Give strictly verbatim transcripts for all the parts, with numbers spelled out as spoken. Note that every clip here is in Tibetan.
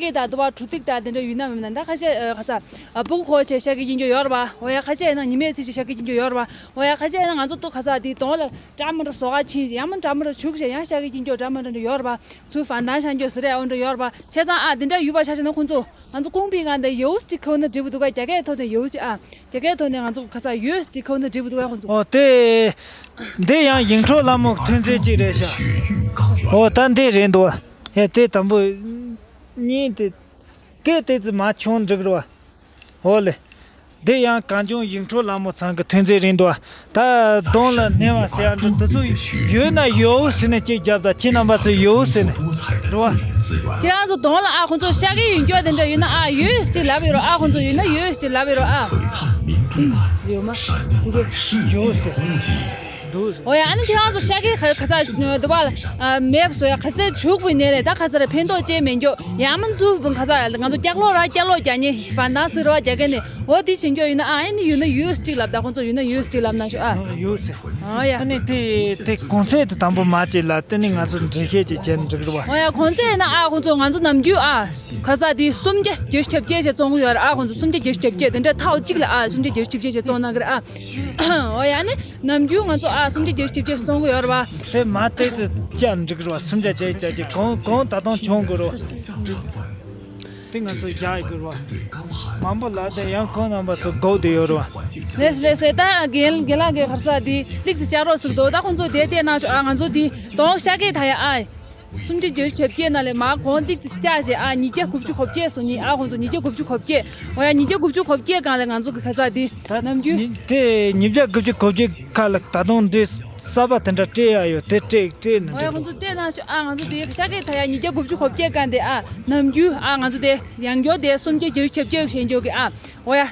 ཀེ་དང་དུ་བ་གྲུ་ཏིག་དང་དེ་འདྲ་ཡོད་ན་མེད་ན། ད་ཁ་ཤས་ཨ་ཁ་ཚ་ཨ་སྤུ་གུ་ཁོ་བྱས་ཤ་ཀེ་ཡིན་རྒྱུ་ཡོད་རེད་པ། འོ་ཡ། ཁ་ཤས་ཡིན་ན་ཉི་མའི་ཚེས་ཀྱི་ཤ་ཀེ་ཡིན་རྒྱུ་ཡོད་རེད་པ། འོ་ཡ། ཁ་ཤས་ཡིན་ན་ང་ཚོ་ཏུ་ཁ་ཚ་དེ་དོང་ལ་སྦྲ་མོ་འདྲ་བཟོ་ག་ཕྱིན། ཡང་མིན་སྦྲ་མོ་འདྲ་བྱུགས་བྱས་ཡང་ཤ་ཀེ་ཡིན་རྒྱུ་སྦྲ་མོ་འདྲ་འདྲ་ཡོད་རེད་པ། ཚུར་བ་དན་ཤང་རྒྱུ་ཟེར་ཡ་འོ་འདྲ་ཡོད་རེད་པ། བྱས་ཙང་ཨ་དེ་འདྲ་ཡོད་པ་ཆ་བཞག་ན་ཁོང་ཚོ་ང་ཚོ་ཀུང་པི་གང་དེ་ཡོད་ཅིག་ཁོ་ན་འབྲས་བུ་འདུག་ག་རྒྱ་སྐད་ཐོག་ནས་ཡོད་ཅིག་ཨ། རྒྱ་སྐད་ཐོག་ནས་ང་ཚོ་ཁ་ཚ་ཡོད་ཅིག་ཁོ་ན་འབྲས་བུ་འདུག་ག་ཁོང་ཚོ། ཨོ་དེ། འདི་ཡང་ཡིག་འཕྲོག་ལ་མོ་ཐོན་རྫས་ཅིག་རེད་ཤག་ཨོ་ད་འདི་རེད་འདུག་ཡ་དེ་དང་པོ། གཉིས་དེ། སྐད་དེ་ཙི་མ་ཆུང་འགྲིག་རོ། ཨོ་ལེ། འདི་ཡང་གངས་ལྗོངས་ཡིག་འཕྲོག་ལ་མོ་ཚང་གི་ཐོན་རྫས་རེད་འདུག་ད་གདོང་ལ་སྣེ་བ་ཟེར་ཡ་འདྲ་འདི་ཚོ་ཡོད་ན་ཡོད་ཟེར་ནས་གཅིག་རྒྱབ་དང་། ཁྱེད་རྣམ་པ་ཚོས་ཡོད་ཟེར་ནས་རེད་བ། ཁྱེད་རང་ཚོ་གདོང་ལ་ཨ་ཁོང་ཚོ་ཤ་ཀེ་ཡོད་རྒྱུ་དེ་འདྲ་ཡོད་ན་ཨ་ཡོད་ཅིག་ལབ་ཡོད་རོ། ཨ་ཁོང་ཚོ་ཡོད་ན་ཡོད་ཅིག་ལབ་ཡོད་རོ་ཨ། ཡོད་མ། ཡོད་ཟེར། འདུག་ཟེར། འོ་ཡ། ཨ་ནི་ཁྱེད་རང་ཚོ་ཤ་ཀེ་ཁ་ཁ་ཚ་འདི་བ་ལ་མེད་པ་བཟོ་ཡ། ཁ་ཟས་བྱུག་པའི་ནས་ལས་ད་ཁ་ཟས་ར་ཕན་ཐོགས་ཅན་མེད་རྒྱུ། ཡ་མ་འཛུ་བུ་ཁ་ཟས་ང་ཚོ་སྐྱག་ལོག་ར་སྐྱག་ལོག་རྒྱག་ཉེ་བ་དང་ཟེར་བ་རྒྱག་ག་ནས། འོ་དེ་བྱེད་རྒྱུ་ཡོད་ན་ཨ། ཨ་ནི་ཡོད་ན་ཡོད་ཅིག་ལབ། ད་ཁོང་ཚོ་ཡོད་ན་ཡོད་ཅིག་ལབ་ན་ཤོག་ཨ། ཡོད་ཟེར། ཨོ་ཡ། ཨ་ནི་དེ་དེ་གོང་ཚད་དེ་དང་པོ་མ་བྱེད་ལ་དེ་ནི་ང་ཚོ་འགྲེལ་བཤད་ཅིག་བྱས་ན་འགྲིག་རེད་བ། ཨོ་ཡ། གོང་ཚད་ཡིན་ན་ཨ་ཁོང་ཚོ་ང་ཚོ་ནམ་རྒྱུན་ཨ་ཁ་ཟས་དེ་སུམ་བརྒྱ་བརྒྱད་ཅུ་གྱ་བརྒྱད་བྱས་བཙོང་གི་ཡོད་རེད་ཨ། ཁོང་ཚོ་སུམ་བརྒྱ་བརྒྱད་ཅུ་གྱ་བརྒྱད་དེ་འདྲ་ཐག་གཅིག་ལ་ཨ་སུམ་བརྒྱ་བརྒྱད་ཅུ་གྱ་བརྒྱད་བཙོང་གནང་གི་རེད་ཨ། ཨོ་ཡ། ཨ་ནི་ནམ་རྒྱུན་ང་ཚོ་ཨ་སུམ་བརྒྱ་བརྒྱད་ཅུ་གྱ་བརྒྱད་བཙོང་གི་ཡོད་རེད་བ། དེ་མ་དེ་ཚོ་བཅག་འགྲིག་རེད་བ། སུམ་བརྒྱ་བརྒྱད་ཅུ་གྱ་བརྒྱད་གོང་གོང་ད་དུང་ཆུང་དགོས་རེད་བ། དེ་ང་ཚོ་རྒྱག་དགོས་རེད་བ། མང་པོ་ལ་དེ་ཡང་ཁོང་རྣམ་པ་ཚོ་དགོས་བསྡད་ཡོད་རེད་བ། ལགས་སོ་ལགས་སོ། ད་རྒན་རྒན་ལགས་ཀྱིས་ཧར་ས་དེ་ལིག་ཙི་བཅག་རོགས་ཟེར་འདུག་ད་ཁོང་ཚོ་དེ་བལྟས་གནང་ཤོག་ཨ། ང་ཚོ་དེ་དོང་ཤ་ཀེ་ད་ཡ་ཨ། སུམ་བརྒྱ་བརྒྱད་ཅུ་གྱ་བརྒྱད་ནང་ལས་མར་གོང་ཏིག་ཙི་བཅག་བྱས་ཨ། ཉིས་བརྒྱ་དགུ་བཅུ་གོ་བརྒྱད་སོང་ཉིན་ཨ། ཁོང་ཚོ་ཉིས་བརྒྱ་དགུ་བཅུ་གོ་བརྒྱད། འོ་ཡ། ཉིས་བརྒྱ་དགུ་བཅུ་གོ་བརྒྱད་སྒང་ལ་ང་ཚོ་གི་ཁ་ཚ་འདི་ནམ་རྒྱུན། དེ་ཉིས་བརྒྱ་དགུ་བཅུ་གོ་བརྒྱད་ཁ་ལ་ད་དུང་འདི་གསར་པ་དེ་འདྲ་སྤྲད་ཡ་ཡོད། དེ་སྤྲད་སྤྲད་ན་འོ་ཡ། འགྲིག་ཁོང་ཚོ་བལྟས་གནང་ཤོག་ཨ། ང་ཚོ་དེ་ཤ་ཀེ་ད་ཡ་ཉིས་བརྒྱ་དགུ་བཅུ་གོ་བརྒྱད་སྒང་དེ་ཨ། ནམ་རྒྱུན་ཨ་ང་ཚོ་དེ་ཡང་སྐྱོར་དེ་སུམ་བརྒྱ་བརྒྱད་ཅུ་གྱ་བརྒྱད་ཞེས་འཇོག་གི་ཨ། འོ་ཡ།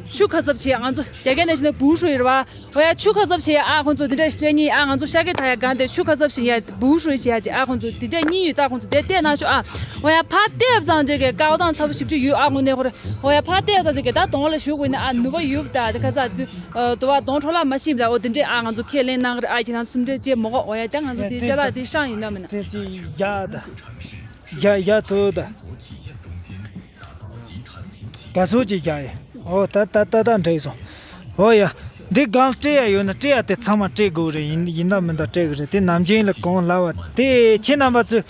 ཆུ་ཁ་གསབ་བྱེད་ང་ཚོ་རྒྱ་སྐད་ནས་བྱས་ན་བུ་ཧྲུའི་རེད་བ། འོ་ཡ། ཆུ་ཁ་གསབ་བྱེད་ཨ། ཁོང་ཚོ་འདི་འདྲ་སྤྲད་ཉིན་ཨ། ང་ཚོ་ཤ་ཀེ་ད་ཡ་སྒང་དེ་ཆུ་ཁ་གསབ་བྱེད་ཡ་བུ་ཧྲུའི་བྱེད་ཡ་ཅིག་ཨ། ཁོང་ཚོ་འདི་འདྲ་གཉིས་ཡོད། ད་ཁོང་ཚོ་དེ་བལྟས་གནང་ཤོག་ཨ། འོ་ཡ། ཕར་བལྟས་ཙང་ཅིག་གི་ཀའོ་ཏང་ཚ་པོ་ཞིབ་ཅིག་ཡོད་ཨ། དངོས་གནས་ཁོ་རེ། འོ་ཡ། ཕར་བལྟས་ཙང་ཅིག་གི་ད་དོང་ལ་བཞུགས་དགོས་ན་ཨ། ནུས་པ་ཡོད་ད་དེ་ག་ས་ཅིག་ཨ། དུ་བ་དོང་འཕྲོ་བརླག་མ་ཤེས་པ་འོ་དེ་འདྲས་ཨ། ང་ཚོ་ཁས་ལེན་གནང་གི་རེད་ཨ། ཁྱེད་རང་སུམ་འདྲས་ཅེས་མོ་གོ་འོ་ཡ། ད་ང་ཚོ་དེ་ཅ་ལག་དེ་ཤང་ཡིན་ན་མིན་ན། དེ་ཅི་ཡ་ད། ཡ་ཡ་ཐུ་ད། ག་ཚོད་ཅིག་རྒྱག་ཡ། ཨོ་ད་ད་ད་ད་འགྲིག་སོང་། ཨོ་ཡ། འདི་སྒང་སྤྲད་ཡ་ཡོད་ན་སྤྲད་ཡ་དེ་ཚང་མ་སྤྲད་དགོས་རེད། ཡིན་ཡིན་ད་མིན་ད་སྤྲད་གི་རེད། དེ་ནམ་རྒྱུན་ལ་གང་ལབ་པ་དེ་ཁྱེད་རྣམ་པ་ཚོས་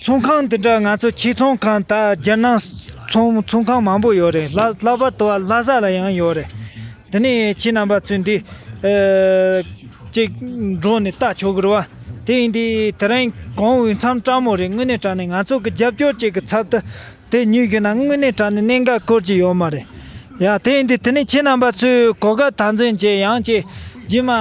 ཚོང་ཁང་དེ་འདྲ་ང་ཚོ་ཕྱིར་ཚོང་ཁང་ད་རྒྱ་ནག་ཚོང་ཚོང་ཁང་མང་པོ་ཡོད་རེད། ལྷ་ལྷག་པར་དུ་བ་ལྷ་ས་ལ་ཡང་ཡོད་རེད། དེ་ནས་ཁྱེད་རྣམ་པ་ཚོས་འདི་ཨ་ཅིག་འགྲོ་ནས་ལྟ་ཆོག་གི་རེད་བ། དེ་ཡིན་དུས་དེ་རིང་གོང་འོས་འཚམ་སྤྲང་མོ་རེད། དངོས་གནས་དྲང་གནས་ང་ཚོ་གི་རྒྱབ་སྐྱོར་ཅིག་གི་ཚབ་ཏུ་དེ་ཉོས་ཞུ་ན་དངོས་གནས་དྲང་གནས་གནད་འགག་སྐོར་གྱི་ཡོད་མ་རེད། ཡ་དེ་ཡིན་དུས་དེ་ནས་ཁྱེད་རྣམ་པ་ཚོས་གོ་སྐབས་དམ་འཛིན་བྱས་ཡང་ཅིག་རྗེས་མ་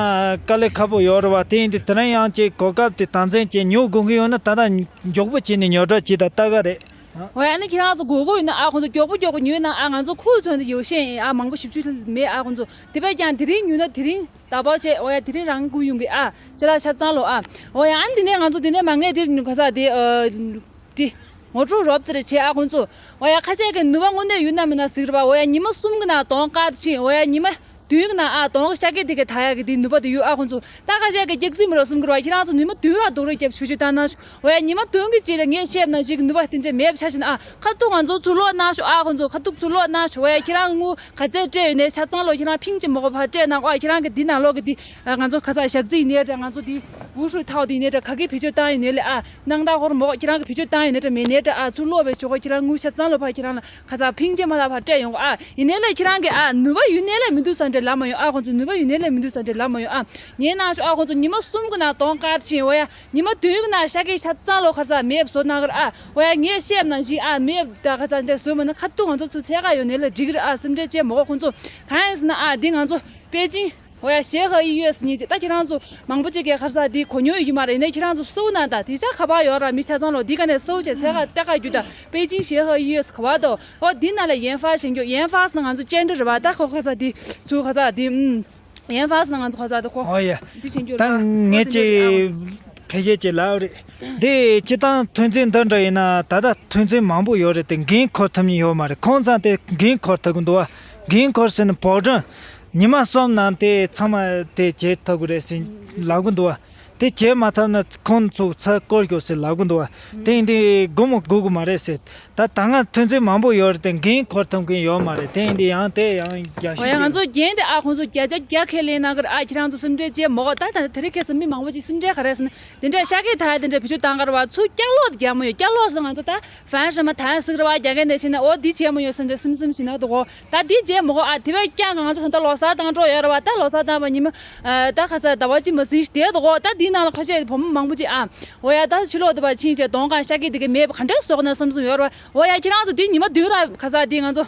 དཀའ་ལས་ཁག་པོ་ཡོད་རེད་བ། དེ་ཡིན་དུས་དེ་རིང་ཡང་ཅིག་གོ་སྐབས་དེ་དམ་འཛིན་བྱས་ཉོ་དགོས་ཀྱི་ཡོད་ན་ད་ལྟ་མགྱོགས་པོ་བྱས་ནས་ཉོ་གྲབས་བྱེད་དང་ལྟ་ག་རེད། འོ་ཡ། ཨ་ནི་ཁྱེད་རང་ཚོ་དགོས་མཁོ་ཡོད་ན་ཨ་ཁོང་ཚོ་མགྱོགས་པོ་མགྱོགས་པོ་ཉོས་ན་ཨ། ང་ཚོ་ཁུལ་ཚོན་དུ་ཡོད་ཤེས་ཨ། མང་པོ་ཞིབ་ཆུ་མེད་ཨ། ཁོང་ཚོ་དེ་བས་ཀྱང་དེ་རིང་ཉོས་ན་དེ་རིང་ད་བར་བྱས། འོ་ཡ། དེ་རིང་རང་སྒུག་ཡོང་གི་ཨ། ཅ་ལག་ཆ་ཚང་ལོ་ཨ། འོ་ཡ། ཨ་ནི་དེ་ནས་ང་ཚོ་དེ་ནས་མ་ངས་དེ་ནུ་ག་ས་དེ་ཨ། དེ་ངོ་སྤྲོད་རོབ་ཙེ་རེ་བྱས་ཨ། ཁོང་ཚོ་འོ་ཡ། ཁ་ཤས་ཀྱི་ནུས་པ་དངོས་གནས་ཡོད་ན་མེད་ན་ཟེར་བ། འོ་ཡ། ཉི་མ་གསུམ་གི་ནང་དོང་བཀག་ཕྱིན། འོ་ཡ། ཉི་མ་བདུན་གྱི་ནང་ཨ་དོང་གི་ཤ་སྐད་དེ་ག་ད་ཡག་གི་དེ་ནུས་པ་དེ་ཡོད་ཨ། ཁོང་ཚོ་ད་ཁ་ཤས་ཀྱི་སྐྱག་རྫུན་མི་རོ་གསུང་གི་རེད་བ། ཁྱེད་རང་ཚོ་ཉི་མ་བདུན་ར་རྡོག་རེ་རྒྱབ་བྱེད་ཆོག་ད་ན་ཤོག་འོ་ཡ། ཉི་མ་བདུན་གྱི་རྗེས་ལ་ངས་བཤད་ན་ཞིག་ནུས་པ་དེ་འདྲ་མེད་པ་ཆ་བཞག་ན་ཨ། ཁ་ཐུག་ང་ཚོ་ཚུར་ལོག་གནང་ཤོག་ཨ། ཁོང་ཚོ་ཁ་ཐུག་ཚུར་ལོག་གནང་ཤོག་འོ་ཡ། ཁྱེད་རང་དངུལ་ག་ཚད་སྤྲད་ཡོད་ནའི་ཆ་ཚང་ལོ་ཁྱེད་རང་ཕིང་ཅིག་མ་དགོས་པ་སྤྲད་གནང་ཨ། ཁྱེད་རང་གི་འདི་ནང་ལོགས་ཀྱི་འདི་ང་ཚོ་ག་ས་ཞག་རྩི་ཡིན་ནའི་འདྲ། ང་ཚོ་འདི་འུ་ཧྲུའི་ཐའོ་འདི་ཡིན་ནའི་འདྲ། ག་གི་བེད་སྤྱོད་བཏང་ཡོད་ནའི་ལས་ཨ། སྣང་དག་ཧོར་མོག་ཁྱེད་རང་གི་བེད་སྤྱོད་བཏང་ཡོད་ནའི་འདྲ་མེད་ནའི་འདྲ་ཨ། ཚུར་ལོག་པའི་ཞོག་ཁོ་ཁྱེད་རང་དངུལ་ཆ་ཚང་ལོ་ཕ་ཁྱེད་རང་ལ་ག་ས་ཕིང་ཅིག་མ་ལ་ཕ་སྤྲད་ཡོང་གོ་ཨ། ཡིན་ནའི་ལས་ཁྱེད་རང་གི་ཨ་ནུས་པ་ཡོད་ནའི་ལས་མི་འདུག་ས་འདྲ་ལབ་མ་ཡོང་ཨ། ཁོང་ཚོ་ནུས་པ་ཡོད་ནའི་ལས་མི་འདུག་ས་འདྲ་ལབ་མ་ཡོང་ཨ། ཉན་གནང་ཤོག་ཨ། ཁོང་ཚོ་ཉི་མ་གསུམ་གྱི་ནང་དོང་བཀག་ཕྱིན། འོ་ཡ། ཉི་མ་བདུན་གྱི་ནང་ཤ་སྐད་ཆ་ཚང་ལོ་ག་ས་མེད་བཟོ་གནང་གི་རེད་ཨ། འོ་ཡ། ངས་བཤད་ན་བཞིན་ཨ་མེད་ད་ག་ས་འདྲ་བཟོས་མ་ན་ཁ་ཐུག་ང་ཚོ་ཚུར་འཚོལ་ག་ཡོང་ནའི་ལས་འགྲིག་གི་རེད་ཨ། སེམས་ཁྲལ་བྱེད་མ་དགོས། ཁོང་ཚོ་གང་ཡིན་ཟེར་ན་ཨ་འདི་ང་ཚོ་པེ་ཅིང་འོ་ཡ། ཞེ་ཧ་ཡི་ཡོད་ཟེར་ཉིན་ཅིག་ད་ཁྱེད་རང་ཚོ་མང་པོ་ཅིག་གིས་ཁ་ས་འདི་གོ་མྱོང་ཡོད་ཀྱི་མ་རེད། ནས་ཁྱེད་རང་ཚོ་སུ་ན་ད་དེ་ཤ་ཁ་པར་ཡོད་ར་མི་ཆ་ཚང་ལོ་འདི་ག་ནས་སུ་བྱས་ཚད་ཁ་ལྟ་ཁ་རྒྱུ་ད་པེ་ཅིང་ཞེ་ཧ་ཡི་ཡོད་ཟེར་ག་བ་དོ། འོ་འདི་ན་ལ་ཡན་ཧྥ་ཞེས་རྒྱུ། ཡན་ཧྥ་ཟེར་ན་ང་ཚོ་ཅན་ཏྲ་རེད་བ། ད་ཁོ་ཁ་ས་འདི་ཚུ་ཁ་ས་འདི་ཨུམ། ཡན་ཧྥ་ཟེར་ན་ང་ཚོ་ཁ་ས་འདི་ཁོ། འོ་ཡ། འདི་ཞེས་རྒྱུ་ད་རེད་བ། ངས་འོ་འདི་འདྲ་ཅིག་རེད་ཨ། ཁ་ཤས་ཀྱིས་ལབ་རེད། འདི་སྤྱི་བཏང་ཐོན་རྫས་འདི་འདྲ་ཡིན་ན་ད་ལྟ་ཐོན་རྫས་མང་པོ་ཡོད་རེད་དེ་འགན་འཁུར་ཐུབ་མཁན་ཡོད་མ་རེད། ཁོང་ཚང་དེ་འགན་འཁུར་ཐུབ་ཀྱི་འདུག་བ། འགན་འཁུར་ཟེར་ན་བོགས་གྲོན་ཉི་མ་གསུམ་ནང་དེ་ཚང་མ་དེ་བྱེད་ཐུབ་ཀྱི་རེད་ཟེར་ལབ་ཀྱི་འདུག་བ། དེ་བྱས་མ་ཐུབ་ན་ཁོང་ཚོ་ཚུར་སྐོར་ཤོག་ཟེར་ལབ་གི་འདུག་བ། དེ་ཡིན་དུས་སྒོར་མོ་དགོས་གི་མ་རེད་ཟེར། ད་ད་སྔ་ཐོན་རྫས་མང་པོ་ཡོད་རེད་དེ། འགན་འཁུར་ཐུབ་མཁན་ཡོད་མ་རེད། དེ་ཡིན་དུས་ཡང་དེ་ཡང་རྒྱ་ཤུགས་ཨོ་ཡ། ང་ཆེ། ཚོ་རྒན་དེ་ཨ་ཁོང་ཚོ་བརྒྱ་ཆ་བརྒྱ་ཁས་ལེན་གནང་གི་རེད། ཨ་ཁྱེད་རང་ཚོ་སེམས་ཁྲལ་བྱེད་མ་དགོས། ད་ད་དེ་རིང་ཁ་སང་མི་མང་པོ་ཅིག་སེམས་ཁྲལ་ག་རེ་ཟེར་ན། དེ་འདྲ་ཤ་སྐད་ད་དེ་འདྲ་བེད་སྤྱོད་བཏང་གི་རེད་བ། ཚུར་སྐྱག་ལོག་དེ་རྒྱག་མ་ཡོང་། སྐྱག་ལོག་ཟེར་ན་ང་ཚོ་ད་ཧྥན་ཧྲི་མ་ད་ཟིག་རེད་བ། རྒྱ་སྐད་ནས་བཤད་ན། ཨོ་འདི་བྱེད་མ་ཡོང་ཟེར་འདྲ་སིམ་སིམ་ཞིག་ན་འདུག་གོ། ད་འདི་བྱེད་མ་དགོས། ཨ་དེ་བས་ཀྱང་ང་ཚོ་ད་ལྟ་ལོ་གསར་བཏང་འགྲོ་ཡོད་རེད་བ། ད་ལོ་གསར་བཏང་བ་ཉི་མ་ཨ་ད་ཁ་ས་ཟླ་བ་གཅིག་མ་ཟིན་ཞིག་བསྡད་འདུག་གོ། ད་འདི་ནང་ལ་ཁ་ཤས་བུ་མོ་མང་པོ་ཅིག་ཨ། ཨོ་ཡ། ད་ཕྱི་ལོགས་དེ་བ་ཕྱིན་བྱས་གདོང་གང་ཤ་སྐད་དེ་ག་མེད་པ་ག་འདྲ་བཟོ་གི་ན་བསམ་བསམ་ཡོད་རེད་བ། ཨོ་ཡ། ཁྱེད་རང་ཚོ་འདི་ཉི་མ་བདུན་ར་ཁ་ས་འདི་ང་ཚོ།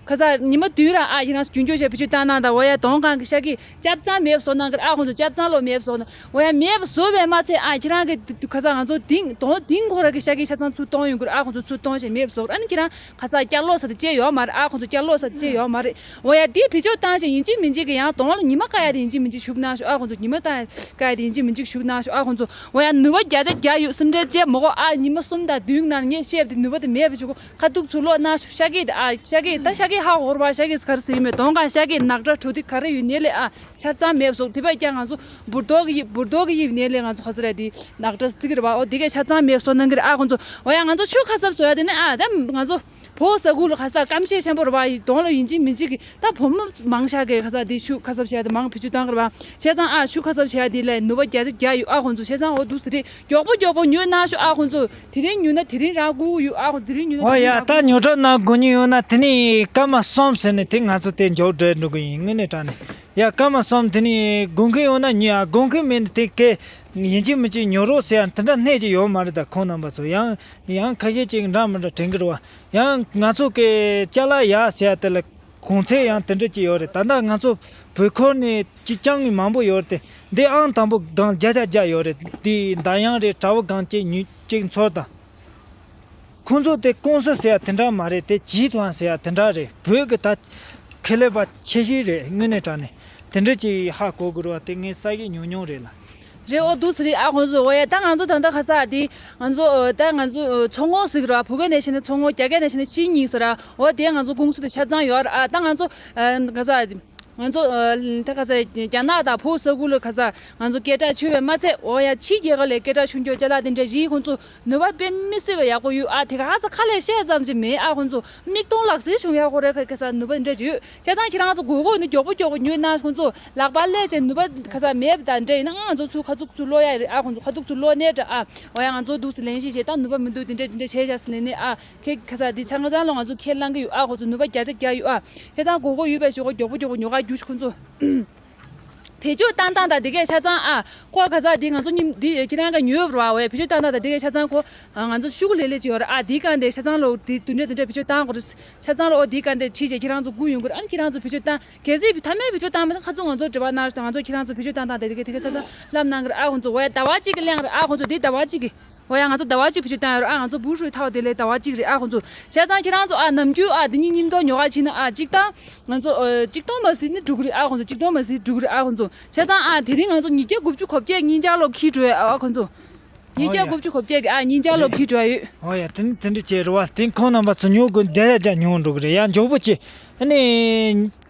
ཁ་ས་ཉི་མ་བདུན་ར་ཨ་ཁྱེད་རང་ཚོ་རྒྱུན་སྐྱོང་བྱས་བེད་སྤྱོད་བཏང་གནང་དང་། འོ་ཡ། གདོང་གང་གི་ཤ་སྐད་ཆ་ཚང་མེད་པ་བཟོ་གནང་གི་རེད། ཨ་ཁོང་ཚོ་ཆ་ཚང་ལོ་མེད་པ་བཟོ་གནང་། འོ་ཡ། མེད་པ་བཟོ་བས་མ་ཚད་ཨ་ཁྱེད་རང་གི་ཁ་ས་ང་ཚོ་དེང་གདོང་དེང་ཁོ་ར་གི་ཤ་སྐད་ཆ་ཚང་ཚུར་གཏོང་ཡོང་གི་རེད། ཨ་ཁོང་ཚོ་ཚུར་གཏོང་བྱས་མེད་པ་བཟོ་གི་རེད། ཨ་ནི་ཁྱེད་རང་ཁ་ས་སྐྱག་ལོག་ཟ་དེ་ཅེས་ཡོད་མ་རེད། ཨ་ཁོང་ཚོ་སྐྱག་ལོག་ཟ་དེ་ཅེས་ཡོད་མ་རེད། འོ་ཡ། དེ་བེད་སྤྱོད་བཏང་བྱས་ཡིན་གཅིག་མིན་གཅིག་གི་ཡང་གདོང་ལ་ཉི་མ་བཀག་ཡ་དེ་ཡིན་གཅིག་མིན་གཅིག་ཞུགས་གནང་ཤོག། ཨ་ཁོང་ཚོ་ཉི་མ་བཏང་བཀག་ཡ་དེ་ཡིན་གཅིག་མིན་གཅིག་ཞུགས་གནང་ཤོག། ཨ་ཁོང་ཚོ། འོ་ཡ། ནུས་པ་བརྒྱ་ཆ་བརྒྱ་ཡོད། སེམས་ཁྲལ་བྱེད་མ་དགོས། ཨ་ཉི་མ་གསུམ་དང་བདུན་ནང་ངས་བཤད་པ་དེ་ནུས་པ་དེ་མེད་པ་བྱེད་དགོས། ཁ་ཐུག་ཚུར་ལོག་གནང་ཤོག། ཤ་སྐད་དེ་ཨ་ཤ་སྐད་ད་ཤ་སྐད་ཧ་གོ་ར་བ། ཤ་སྐད་ག་རེ་ཟེར་ཡིན་མེད། གདོང་གང་ཤ་སྐད་ནག་ཁྲ་གྲོ་ཐིག་ག་རེ་ཡོད་ནས་ལས་ཨ་ཆ་ཚང་མེད་བཟོ། དེ་བས་ཀྱང་ང་ཚོ་འབུར་རྡོག་གི་ཡིབ་འབུར་རྡོག་གི་ཡིབ་ནས་ལས་ང་ཚོ་ཧ་ཟེར་ར་དེ་ནག་ཁྲ་ཙིག་རེད་བ། ཨོ་དེ་གས་ཆ་ཚང་མེད་བཟོ་གནང་གི་རེད། ཨ་ཁོང་ཚོ། འོ་ཡ། ང་ཚོ་ཤུགས་ཁ་གསབ་བཟོ་ཡ་དེ་ནི་ཨ་ད་ང་ཚོ་བོད་ས་ཁུལ་ལ་ཁ་ས་སྐམ་ཤས་ཆེན་པོ་རེད་བ། གདོང་ལ་ཡིན་གཅིག་མིན་གཅིག་གི་ད་བུ་མོ་མང་ཤ་གས་ཁ་ས་དེ་ཤུགས་ཁ་གསབ་བྱས་ཏེ་མང་བེད་སྤྱོད་བཏང་གི་རེད་བ། བྱས་ཙང་ཨ་ཤུགས་ཁ་གསབ་བྱས་དེ་ལས་ནུས་པ་བརྒྱ་ཆ་བརྒྱ་ཡོད། ཨ་ཁོང་ཚོ། བྱས་ཙང་འོ་འདུག་ཟེར་རེད། མགྱོགས་པོ་མགྱོགས་པོ་ཉོས་གནང་ཤོག། ཨ་ཁོང་ཚོ། དེ་རིང་ཉོས་ན་དེ་རིང་རག་དགོས་ཡོད། ཨ་ཁོང་དེ་རིང་ཉོས་ན་དེ་རིང་རག་དགོས། འོ་ཡ། ད་ཉོ་སྒྲ་གནང་དགོས་ཉེན་ཡོད་ན་དེ་ནི་སྐར་མ་གསུམ་ཟེར་ནས་དེ་ང་ཚོ་དེ་མགྱོགས་སྒྲོལ་འགྲོ་གི་ཡིན། དངོས་གནས་དྲང་གནས། ཡ། སྐར་མ་གསུམ། དེ་ནི་དགོས་མཁན་ཡོད་ན་ཉོ། ཡ། དགོས་མཁན་མེད་ན་དེ་གས་ཡིན་གཅིག་མིན་གཅིག་ཉོ་རོགས་ཟེར་ཡ་དེ་འདྲ་སྣེ་གཅིག་ཡོད་མ་རེད། ད་ཁོང་རྣམ་པ་ཚོ་ཡང་ཡང་ཁ་ཤས་ཅིག་འདྲ་མི་འདྲ་དྲན་གི་རེད་བ། ཡང་ང་ཚོ་གི་ཅ་ལག་ཡག་ཟེར་ཡ་དེ་ལ་གོང་ཚད་ཡང་དེ་འདྲ་ཅིག་ཡོད་རེད། ད་ལྟ་ང་ཚོ་བོད་ཁུལ་ནས་ཅིག་རྐྱང་གི་མང་པོ་ཡོད་རེད་དེ། འདི་ཨང་དང་པོ་སྒང་བརྒྱ་ཆ་བརྒྱ་ཡོད་རེད། དེ་མདའ་ཡང་རེད། དྲ་བ་སྒང་གཅིག་ཉུ་གཅིག་ཚོར་དང་། ཁོང་ཚོ་དེ་ཀུང་སི་ཟེར་ཡ་དེ་འདྲ་མ་རེད། དེ་བྱིས་ཐང་ཟེར་ཡ་དེ་འདྲ་རེད། བོད་ཀྱི་ད་ཁེ་ལས་པ་ཆེ་ཤོས་རེད། དངོས་གནས་དྲང་གནས་དེ་འདྲ་ཅིག་ཧ་གོ་དགོས་རེད་བ། དེ་ངས་ས་ཡིག་ཉུང་ཉུང་རེད་ལ། རེད། ཨོ་འདུག་སེ་རེད། ཨ་ཁོང་ཚོ། འོ་ཡ། ད་ང་ཚོ་ད་ལྟ་ཁ་ས་དེ་ང་ཚོ་ཨ་ད་ང་ཚོ་ཨ་མཚོ་སྔོན་ཟེར་གི་རེད་བ། བོད་སྐད་ནས་བཤད་ན་མཚོ་སྔོན། རྒྱ་སྐད་ནས་བཤད་ན་ཤི་ཉིང་ཟེར་ར། འོ་དེ་ང་ཚོ་ཀུང་སི་དེ་ཆ་ཚང་ཡོད་ར། ཨ་ད་ང་ཚོ་ཨ་ཁ་ས་ང་ཚོ་ཨ་ད་ཁ་ས་རྒྱ་ནག་དང་བོད་ས་ཁུལ་ལ་ཁ་ས་ང་ཚོ་སྐད་གྲགས་ཆེ་བས་མ་ཚད། འོ་ཡ། ཕྱི་རྒྱལ་ཁབ་ལ་སྐད་གྲགས་ཆུང་ཆུང་ཅ་ལག་དེ་འདྲ་རིགས་ཁོང་ཚོ་ནུས་པ་དཔེ་མི་སྲིད་པ་ཡག་པོ་ཡོད། ཨ་དེ་ག་ཧ་ས་ཁ་ལས་བཤད་ཙམ་ཅིག་མེད། ཨ་ཁོང་ཚོ་མིག་མཐོང་ལག་ཟིན་བྱུང་ཡག་ཁོ་རེ་ཁ་ཁ་ས་ནུས་པ་འདྲ་ཅིག་ཡོད། བྱས་ཙང་ཁྱེད་རང་ཚོ་དགོས་མཁོ་ཡོད་ན་མགྱོགས་པོ་མགྱོགས་པོ་ཉོས་གནང་། ཁོང་ཚོ་ལག་པ་ལས་བྱས་ནུས་པ་ཁ་ས་མེད་པ་དང་འདྲ་ཡིན་ན་ང་ཚོ་ཚུར་ཁ་ཐུག་ཚུར་སློག་ཡ་རེད། ཨ་ཁོང་ཚོ་ཁ་ཐུག་ཚུར་སློག་ནས་འདྲ། ཨ་འོ་ཡ། ང་ཚོ་འདུག་སེ་ལེན་ཤེས་བྱས། ད་ནུས་པ་མི་འདུག་དེ་འདྲ་དེ་འདྲ་བྱས་བྱས་སེ་ལེན་ནས། ཨ་ཁྱེད་ཁ་ས་དེ་ཆ་ང་ཚང་ལོ་ང་ཚོ་ཁས་བླངས་ཀྱི་ཡོད། ཨ་ཁོང་ཚོ་ནུས་པ་བརྒྱ་ཆ་བརྒྱ་ཡོད། ཨ་བྱས་ཙང་དགོས་མཁོ་ཡོད་པའི་ཞོགས་པ་མགྱོགས་པོ་མགྱོགས་པོ་ཉོ་ག་རྒྱུགས། ཁོང་ཚོ། བེད་སྤྱོད་བཏང་སྟངས་དང་དེ་གས་ཆ་ཚང་། ཨ་ཁོ་ག་ས་དེ་ང་ཚོ་ཉིན་དེ་ཁྱེད་རང་ག་ཉོས་པ་རེད་བ། བེད་སྤྱོད་བཏང་སྟངས་དང་དེ་གས་ཆ་ཚང་ཁོ་ང་ཚོ་ཤུ་གུ་ལེ་ལེ་ཅིག་ཡོད་རེད། ཨ་དེའི་སྒང་དེ་ཆ་ཚང་ལོ་དེ་དུ་འདྲ་དུ་འདྲ་བེད་སྤྱོད་བཏང་དགོས་རེད། ཆ་ཚང་ལོ་ཨོ་དེའི་སྒང་དེ་ཁྲིད་བྱས་ཁྱེད་རང་ཚོ་སྒུག་ཡོང་དགོས་རེད། ཨ་ནི་ཁྱེད་རང་ཚོ་བེད་སྤྱོད་བཏང་། གལ་སྲིད་མཐའ་མའི་བེད་སྤྱོད་བཏང་མ་སོང་ཁ་ཚོ་ང་ཚོ་དྲི་བ་གནང་རོགས་དང་། ང་ཚོ་ཁྱེད་རང་ཚོ་བེད་སྤྱོད་བཏང་སྟངས་དེ་དེ་གས་དེ་གས་ཆ་ཚང་ལབ་གནང་གི་རེད། ཨ་ཁོང་ཚོ། འོ་ཡ། ཟླ་བ་གཅིག་གི་ལན་རེད། ཨ་ཁོང་ཚོ་དེ་ཟླ་བ་གཅིག་གི། འོ་ཡ། ང་ཚོ་ཟླ་བ་གཅིག་བེད་སྤྱོད་བཏང་ཡོད་རེད། ཨ་ང་ཚོ་བུ་ཧྲུའི་ཐའོ་དེ་ལས་ཟླ་བ་གཅིག་རེད། ཨ་ཁོང་ཚོ། བྱས་ཙང་ཁྱེད་རང་ཚོ་ཨ་ནམ་རྒྱུན་ཨ་དེ་གཉིས་མཉམ་དུ་ཉོ་ག་ཕྱིན་ན་ཨ་གཅིག་དང་ང་ཚོ་ཨ་གཅིག་སྟོང་མ་ཟིན་ནི་འགྲོ་གི་རེད། ཨ་ཁོང་ཚོ་གཅིག་སྟོང་མ་ཟིན་འགྲོ་གི་རེད། ཨ་ཁོང་ཚོ། བྱས་ཙང་ཨ་དེ་རིང་ང་ཚོ་ཉིས་བརྒྱ་དགུ་བཅུ་གོ་བརྒྱད་གཉིས་ཆ་ལོ་ཁྱེར་འགྲོ་ཡ། ཨ་ཁོང་ཚོ། ཉིས་བརྒྱ་དགུ་བཅུ་གོ་བརྒྱད་ཀྱི་ཨ་གཉིས་ཆ་ལོ་ཁྱེར་འགྲོ་ཡ་ཡོད། འོ་ཡ། དེ་ནི་དེ་འདྲ་བྱས་རེད་བ། དེ་ཁོང་རྣམ་པ་ཚོ་ཉོ་དགོས་བསྡད་ཡ་རྒྱ་ཉོ་འགྲོ་གི་རེད། ཡ་མགྱོགས་པོ་བྱེད། ཨ་ནི་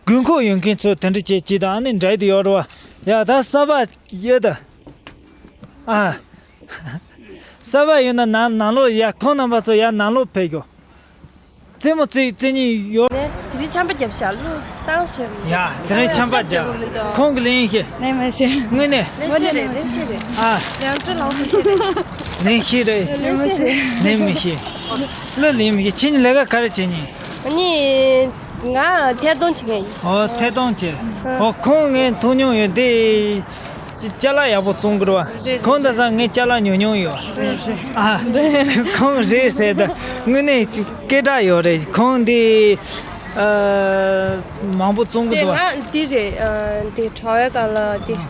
དགོས་མཁོ་ཡོད་མཁན་ཚོ་དེ་འདྲ་བྱེད་ཅིག་དང་། ཨ་ནི་འདྲ་ཡི་དུ་ཡོད་རེད་བ། ཡ་ད་གསར་པ་ཡོད་ད། ཨ། གསར་པ་ཡོད་ན་ནང་ནང་ལོགས། ཡ་ཁོང་རྣམ་པ་ཚོ་ཡ་ནང་ལོགས་ཕེབས་ཤོག། རྩེད་མོ་རྩེ་རྩེ་ཉིན་ཡོད། ནས་དེ་རིང་ཆམ་པ་བརྒྱབ་ཤག། གླུ་བཏང་ཤག། ཡ་དེ་རིང་ཆམ་པ་བརྒྱབ། ཁོང་གི་ལན་ཤེས། ལན་མ་ཤེས། དངོས་གནས། ལན་ཤེས་རེད། ལན་ཤེས་རེད། ཨ། ཡང་སྤྲོ་ལང་ཤེས་རེད། ལན་ཤེས་རེད། ལན་མ་ཤེས། ལན་མི་ཤེས། གླུ་ལན་མི་ཤེས། ཁྱེད་གཉིས་ལས་ཀ་ག་རེ་བྱེད་ཉིན། ཨ་ནི། ང་ཐད་གཏོང་བྱེད་མཁན་ཡིན། ཨོ་ཐད་གཏོང་བྱེད། ཨོ་ཁོང་ངས་མཐོང་མྱོང་ཡོད་དེ། ཅ་ཅ་ལག་ཡག་པོ་བཙོང་གི་རེད་བ། རེད། ཁོང་ད་ས་ངས་ཅ་ལག་ཉོ་མྱོང་ཡོད། རེད་རེད། ཨ། ཁོང་རེད་ཟེར་ད། དངོས་གནས་སྐད་གྲགས་ཡོད་རེད། ཁོང་འདི་ཨ་མང་པོ་བཙོང་གི་དེ་འདུག་བ། ང་འདི་རེད། ཨ་འདི་དྲ་བའི་སྒང་ལ་འདི།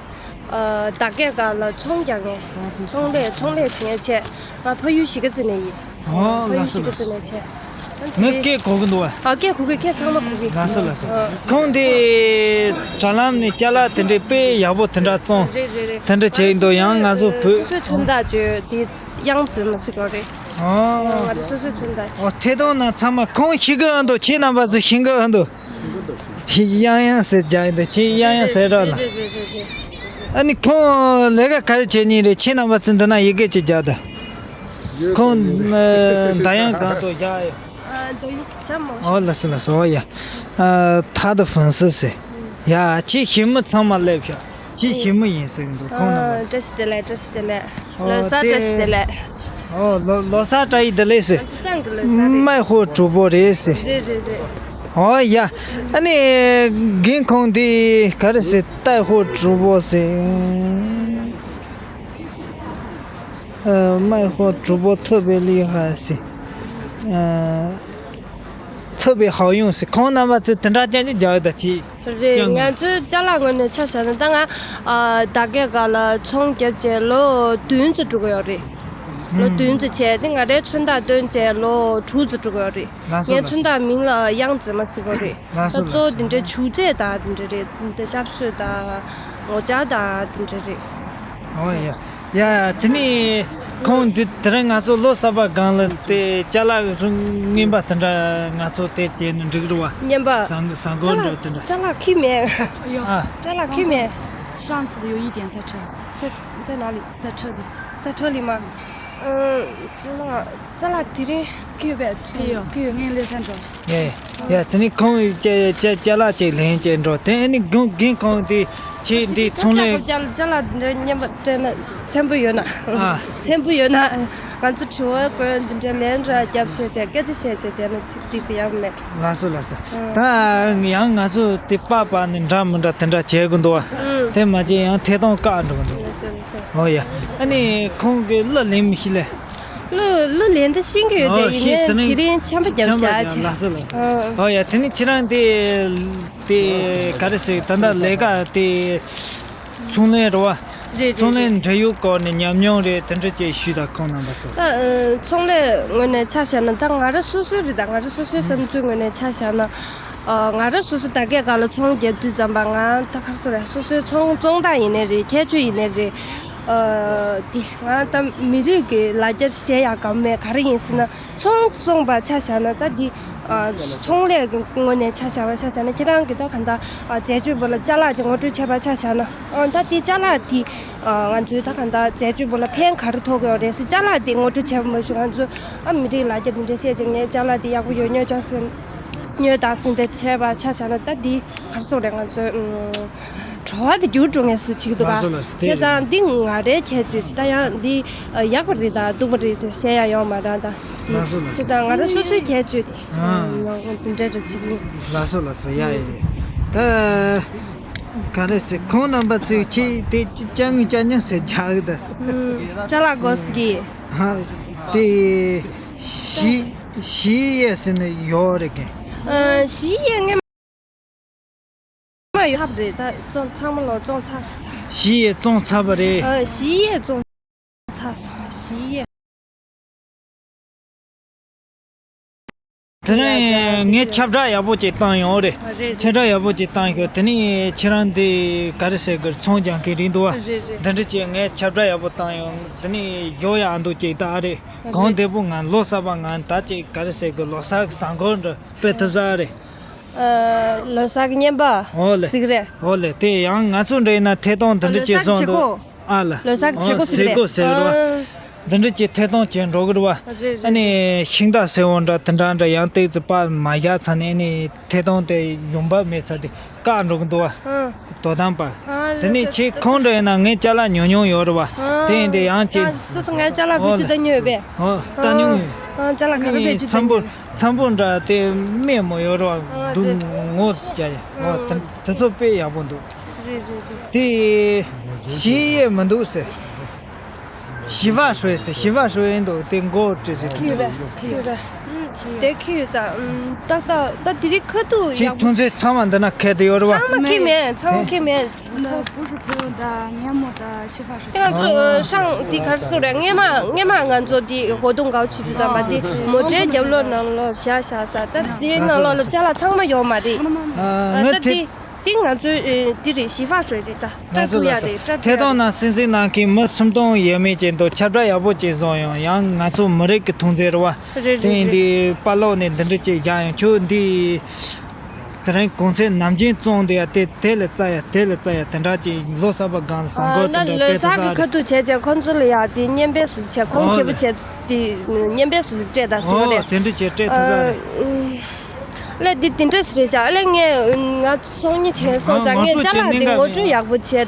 ཨ་བདག་སྐད་སྒང་ལ་ཚོང་རྒྱག་མཁན། ཚོང་ལས་ཚོང་ལས་བྱེད་མཁན་བྱས། ང་ཕ་ཡུལ་གཞིས་ཀ་རྩེ་ནས་ཡིན། ཨོ་ཕ་ཡུལ་ལགས་སོ་གཞིས་ཀ་ལགས་རྩེ་སོ། ནས་བྱས། ངས་སྐད་གོ་གི་འདུག་བ། ཨ་སྐད་གོ་གི། སྐད་ཚང་མ་གོ་གི། ལགས་སོ་ལགས་སོ། ཨ། ཁོང་དེ་དྲ་ལམ་ནས་ཅ་ལག་དེ་འདྲའི་དཔེ་ཡག་པོ་དེ་འདྲ་བཙོང་། རེད་རེད་རེད། དེ་འདྲ་བྱས་འདུག། ཡང་ང་ཚོ་བོད། སོ་སོའི་མཚོན་རྟགས་བརྗོད་དེ་དབྱངས་འཛིན་མ་ཟེར་གོ་རེད། ཨོ། ང་རེ་སོ་སོའི་མཚོན་རྟགས། ཨོ་ཐད་གཏོང་ནང་ཚང་མ་ཁོང་ཤི་གི་ཨ་འདུག། ཁྱེད་རྣམ་པ་ཚོ་ཤི་གི་ཨ་འདུག། ཡང་ཡང་ཟེར་རྒྱག་ཡིན་འདུག། ཁྱེད་ཡང་ཡང་ཟེར་རོགས་ལ། རེད་རེད་རེད་རེད། ཨ་ནི་ཁོང་ལས་ཀ་ག་རེ་བྱེད་མཁན་རེད། ཁྱེད་རྣམ་པ་ཚོ་འདི་ན་ཡི་གེ་ཅིག་རྒྱག་དང་། ཁོང་ཨ་མདའ་ཡང་གང་དུ་བཞག་ཡོད། ཨ་འདོད་ཡོད་བྱ་མོ། ཨོ་ལགས་སོ་ལགས་སོ། ཨོ་ཡ། ཨ་他的粉丝ཟེར། ཡ་ཁྱེད་ཞི་མི་ཚང་མ་སླེབས་ཤག་ཁྱེད་ཞི་མི་ཡིན་ཟེར་གི་འདུག་ཁོང་རྣམ་པ་ཚོ། བཀྲ་ཤིས་བདེ་ལེགས། བཀྲ་ཤིས་བདེ་ལེགས། ལོ་གསར་བཀྲ་ཤིས་བདེ་ལེགས། ཨོ་ལོ་ལོ་གསར་བཀྲ་ཤིས་བདེ་ལེགས་ཟེར། ང་ཚོ་གཙང་གི་ལོ་གསར་རེད། 卖货主播རེད་ཟེར། རེད་རེད་རེད། ཨོ་ཡ། ཨ་ནི་རྒན་ཁོང་འདི་ག་རེ་ཟེར། 带货主播ཟེར། ཨ་卖货主播特别厉害ཟེར། ཨ་特别好用ཟེར། ཁོང་རྣམ་པ་ཚོས་དེ་འདྲ་ཅན་ཅིག་རྒྱག་ཡོད་ད་ཁྱེད། རེད། ཅང་། ང་ཚོའི་ཅ་ལག་ངོས་ནས་ཆ་བཞག་ན་ད་ང་ཨ་ཟླ་སྐར་ག་ལ་ཚོང་བརྒྱབ་བྱས་ལོ་བདུན་ཙམ་འགྲོ་གི་ཡོད་རེད། ལོ་ཨུམ། བདུན་ཙམ་བྱས་ཏེ་ང་རའི་མཚོན་རྟགས་སྟོན་བྱས་ལོ་དྲུག་ཙམ་འགྲོ་གི་ཡོད་རེད། ལགས་སོ་ངའི་ལགས་མཚོན་སོ། རྟགས་མིང་ལ་གཡང་འཛིན་མ་ཟེར་གི་རེད། ལགས་ད་སོ་གཙོ་བོ་ལགས་འདི་འདྲའི་སོ། བྱུག་རྫས་དང་འདི་འདྲ་རེད། འདི་ཞབས་སོས་དང་ངོ་ལྕགས་དང་འདི་འདྲ་རེད། ཨོ་ཡ། ཡ་དེ་ནི་ཁོང་འདི་དེ་རིང་ང་ཚོ་ལོ་གསར་པ་སྒང་ལ་དེ་ཅ་ལག་རིགས་རྔན་པ་དེ་འདྲ་ང་ཚོ་དེ་བྱས་ན་འགྲིག་རེད་བ། རྔན་པ། ཟ་ཟ་ཅ་གོ་ལག་འགྲོ་དེ་འདྲ། ཅ་ལག་ཁྱེར་མེད། ཨ། ཅ་ལག་ཁྱེར་མེད། 上次的有一点在车。在在哪里？在车里。在车里吗？嗯，ཅ་ལག་ཅ་ལག་དེ་རིང་ཁྱེར་ཡོད་པས། ཁྱེར་ཡོད། ཁྱེར་ཡོད། ངས་ལས་ས་འགྲོ། ཡ་ཡ། དེ་ནི་ཁོང་ཅ་ཅ་ཅ་ལག་ཅིག་ལེན་བྱས་འགྲོ། དེ་ནི་རྒན་རྒན་ཁོང་དེ་ཁྱེད་འདི་ཚོང་ལས། ཅ་ལག་ཅ་ལག་འདི་འདྲ་རྔན་པ་སྤྲད་ན་ཚན་པོ་ཡོད་ན། ཨ། ཚན་པོ་ཡོད་ན་ང་ཚོ་དྲི་བ་བཀོད་འདི་འདྲ་ལན་འདྲ་རྒྱབ་བྱས་བྱས་སྐད་ཆ་བཤད་བྱས་བསྡད་ན་ཅིག་ཏིག་ཙི་ཡག་མེད། ལགས་སོ་ལགས་སོ། ཨ། ད་ཡང་ང་ཚོ་དེ་པགས་པ་ནི་འདྲ་མི་འདྲ་དེ་འདྲ་བྱེད་དགོས་འདུག་བ། ཨུམ། དེ་མ་བྱས་ཡང་ཐད་གཏོང་བཀག་འགྲོ་གི་འདུག་ལགས་སོ་ལགས་སོ། ཨོ་ཡ། ཨ་ནི་ཁོང་གི་གླུ་ལེན་མི་ཤེས་ལེ། གླུ་གླུ་ལེན་ད་ཤེས་ཀྱི་ཡོད་དེ། ཨོ་ཡིན་ཤེས། ནའི་དེ་རིང་དེ་རིང་ཆམ་པ་ཆམ་པ་བརྒྱབ་བཞག་བྱས། ལགས་སོ་ལགས་སོ། ཨོ། ཨོ་ཡ། དེ་ནི་ཁྱེད་རང་དེ་དེ་ག་རེ་ཟེར། ད་ལྟ་ལས་ཀ་དེ་ཚོང་ལས་རེད་བ། རེད་རེད་ཚོང་ལས་རེད། འབྲེལ་ཡོད་སྐོར་ནས་ཉམས་མྱོང་རེད་དེ་འདྲ་ཅིག་ཞུས་དང་ཁོང་རྣམ་པ་ཚོ། ད་ཨ་ཚོང་ལས་ངོས་ནས་ཆ་བཞག་ན་ད་ང་རང་སོ་སོའི་རེད། ད་ང་རང་སོ་སོའི་བསམ་ཚུལ་ངོས་ནས་ཆ་བཞག་ན། ཨ་ང་རང་སོ་སོ་ད་གའི་སྒང་ལ་ཚོང་རྒྱབ་དུས་ཙམ་པ་ང་ད་ག་རེ་ཟེར་རེད། སོ་སོའི་ཚོང་བཙོང་སྟངས་ཡིན་ནའི་རེད། ཁྱད་ཆོས་ཡིན་ནའི་རེད། ཨ་དེ་ང་ད་མི་རིགས་ཀྱི་ལ་རྒྱ་བཤད་ཡག་གམ་མེད། ག་རེ་ཡིན་ཟེར་ན་ཚོང་བཙོང་པ་ཆ་བཞག་ན་ད་འདི་ཨ་ཚོང་ལས་ཀྱི་ངོས་ནས་ཆ་བཞག་པ་ཆ་བཞག་ན་ཁྱེད་རང་གི་ད་ག་ད་ཨ་འཛད་སྤྱོད་པོ་ལ་ཅ་ལག་ཅིག་ངོ་སྤྲོད་བྱས་པ་ཆ་བཞག་ན། ཨ་ད་འདི་ཅ་ལག་འདི་ཨ་ང་ཚོའི་ད་ག་ད་འཛད་སྤྱོད་པོ་ལ་ཕན་ག་རེ་ཐོགས་ཀྱི་ཡོད་རེད་ཟེར། ཅ་ལག་འདི་ངོ་སྤྲོད་བྱས་པ་མ་གཞི་ང་ཚོ་ཨ་མི་རིགས་ལ་རྒྱ་འདི་འདྲ་བཤད་ཅིག་ངའི་ཅ་ལག་འདི་ཡག་པོ་ཡོད། ཉོས་ཆ་ཟིན་ཉོས་དང་ཟིན་དེ་བྱས་པ་ཆ་བཞག་ན་ད་འདི་ག་རེ་ཟེར་རེད། ང་ཚོའི་ཨ་བྲོ་བ་དེ་འགྱུར་འགྲོ་ངེས་སུ་ཅིག་འདུག་ག་ལགས་སོ་ལགས་སོ། དེ་བྱས་ཙང་འདི་ང་རའི་ཁྱད་ཆོས་ཅིག་ད་ཡང་འདི་ཨ་ཡག་པ་རེད་ད་སྡུག་པ་རེད་ཟེར་བཤད་ཡ་ཡོད་མ་རེད་ད། ལགས་སོ་ལགས་སོ། བྱས་ཙང་ང་རང་སོ་སོའི་ཁྱད་ཆོས་དེ་ཨ་ཡང་འདི་འདྲ་འདྲ་ཅིག་ཡིན། ལགས་སོ་ལགས་སོ། ཡ་ཡ་ཡ། ད་ག་རེ་ཟེར། ཁོང་རྣམ་པ་ཚོས་ཁྱེད་དེ་ཅ་དངོས་ཅ་ཉ་ཟེར་རྒྱག་གི་ད། ཅ་ལག་གོ་སི་གི་ཧ། དེ་ཞི་ཞི་ཡེ་ཟེར་ནས་ཡོད་རེད་གན། ཨ་ཞི་ཡེ་ངས་མ་ཡོད་ཐབས་རེད། ད་བཙོང་ཚང་མ་ལོ་བཙོང་ཚར། ཞི་ཡེ་བཙོང་ཚར་བ་རེད། ཨ་ཞི་ཡེ་བཙོང་ཚར་སོང་། ཞི་ཡེ། དེ་ནས་ངས་ཁྱབ་བསྒྲགས་ཡག་པོ་ཅིག་བཏང་ཡོང་རེད། རེད། ཁྱབ་བསྒྲགས་ཡག་པོ་ཅིག་བཏང་ཤོག་དེ་ནས་ཁྱེད་རང་འདི་ག་རེ་ཟེར་དགོས། ཚོང་རྒྱག་མཁན་རེད་འདུག་བ། རེད་རེད། འདི་འདྲ་ཅིག་ངས་ཁྱབ་བསྒྲགས་ཡག་པོ་བཏང་ཡོང་། དེ་ནས་ཡོང་ཡག་འདུག་ཅིག་ད་རེད། གང་བདེ་པོ་ང་ལོ་གསར་པ་ང་ད་ཅིག་ག་རེ་ཟེར་དགོས། ལོ་གསར་གཟའ་འཁོར་འདྲ་དཔེ་ཐུབ་ས་རེད། ཨ་ལོ་གསར་གྱི་རྔན་པ་ཨོ་ལེ། གཟིགས་རེད། ཨོ་ལེ། དེ་ཡང་ང་ཚོ་འདྲ་ཡིན་ན་ཐད་གཏོང་འདི་འདྲ་ལོ་གསར་བྱེད་བཟོ་བྱེད་འདུག་སྒོ། ཨ་ལ། ལོ་གསར་གྱི་བྱེད་སྒོ་ཨོ་གཟིགས་རེད། བྱེད་སྒོ་ཟེར་རེད་བ། ཨ། འདི་འདྲ་ཅིག་ཐད་གཏོང་བྱེད་འགྲོ་གི་རེད་བ། རེད་རེད། ཨ་ནི་ཤིང་རྟ་ཟེར་བ་འདྲ་དེ་འདྲ་འདྲ་ཡང་ཏོག་ཙམ་པར་མ་བཞག་ཚར་ནས་ཨ་ནི་ཐད་གཏོང་དེ་ཡོང་འབབ་མེད་ཚར་དེ་བཀག་འགྲོ་གི་འདུག་བ། ཨ། དོ་དམ་པར། ཨ་དེ་ནས་ལོ་ཁྱེད་གསར་ཁོང་འདྲ་ཡིན་ན་ངས་ཅ་ལག་ཉོ་མྱོང་ཡོད་རེད་བ། ཨ། དེ་ཡིན་དུས་ཡང་ཅིག་ད་སོ་སོ་ངས་ཅ་ལག་བེད་སྤྱོད་བཏང་མྱོང་ཡོད་པས། ཨོ་བཏང་མྱོང་ཡོད། ཨ་ཅ་ལག་ག་རེ་བེད་སྤྱོད་བཏང་མྱོང་། འཚམ་པོ་འདྲ་དེ་སྨན་མོ་ཡོད་རོགས་ཨ་འདུག་རེད། ངོ་རྒྱ་ཡ་ཨ་ཨ་དེ་ཚོ་དཔེ་ཡག་པོ་འདུག་རེད་རེད་རེད། དེ་ཞི་ཡེ་མི་འདུག་ཟེར། ཞི་བ་ཧྲོས་ཟེར། ཞི་བ་ཧྲོས་ཡིན་འདུག་དེ་མགོ་བྲེ་ཟེར། ཁྱེར་ཡོད་རེད། ཁྱེར་ཡོད་རེད། ཨུམ་དེ་ཁྱེར་ཡོད་ས། ཨུམ་ཏག་ཏག་ད་དེ་རིང་ཁ་ཐུག་ཁྱེད་ཡག་པོ། ཐུག་ཚོད་ཚང་མ་འདི་ན་ཁེལ་དུ་ཡོད་རེད་བ། ཚང་མ་ཁྱེར་མེད། ཚང་མ་ཁྱེར་མེད། ལ་བུ་ཧྲུ་ཕུ་དང་ཉ་མོ་དང་ཤི་ཧྥ་ཧྲི། ང་ཚོ་ཧྲང་འདི་གར་སུ་རེད། སྔས་མ་སྔས་མ་ང་ཚོ་འདི་ཧོ་ཏུང་གའོ་ཆི་ཏུ་ཙམ་པ་འདི་མོ་ཊའི་རྒྱབ་ལོགས་ནང་ལོགས་བཞག་བཞག་ས། ད་འདི་ནང་ལོགས་ལ་ཅ་ལག་ཚང་མ་ཡོད་མ་རེད། ཨ་ད་ང་འདི་འདི་ང་ཚོའི་འདི་རེད། ཞི་ཧྥ་ཧྲི་རེད། ད་སྐྲ་བཙུགས་ཡ་རེད། སྐྲ་ཐད་གཏོང་ནང་སེམས་སེམས་ནང་གི་མི་སུམ་སྟོང་ཡས་མས་ཅན་དུ་ཁྱབ་བསྒྲགས་ཡག་པོ་ཅིག་བཟོ་ཡོང་། ཡང་ང་ཚོ་མི་རིགས་ཀྱི་ཐོན་རྫས་རེད་བ། རེད་རེད་རེད། དེ་འདི་པཱ་ལོག་ནས་འདི་འདྲ་ཅིག་བཞག་ཡོང་། ཁྱོད་འདི། དེ་རིང་གོང་ཚད་ནམ་རྒྱུན་བཙོང་དེ་ཡ་དེ་དེ་ལས་རྩ་ཡ་དེ་ལས་རྩ་ཡ་དེ་འདྲ་ཅིག་ལོ་གསར་པ་སྒང་ལ་བཟང་གོ་དེ་འདྲ་ལོ་དཔེ་གསར་གི་ཁ་ཐུག་བྱས་བྱས་ཁོང་ཚོ་ལ་ཡ་དེ་རྔན་པས་སུ་བྱས་ཁོང་ཁེ་པོ་བྱས་དེ་རྔན་པས་སུ་སྤྲད་ད་ཟེར་བ་རེད། དེ་འདྲ་བྱས་སྤྲད་ཐུབ་ས་རེད། ལ་འདི་དེ་འདྲ་ཟེར་བཞག་ལ་ངས་ང་ཚོང་གཉིས་བྱས་སོང་ཙང་ངས་ཅ་ལག་འདི་ངོ་སྤྲོད་ཡག་པོ་བྱས་ར།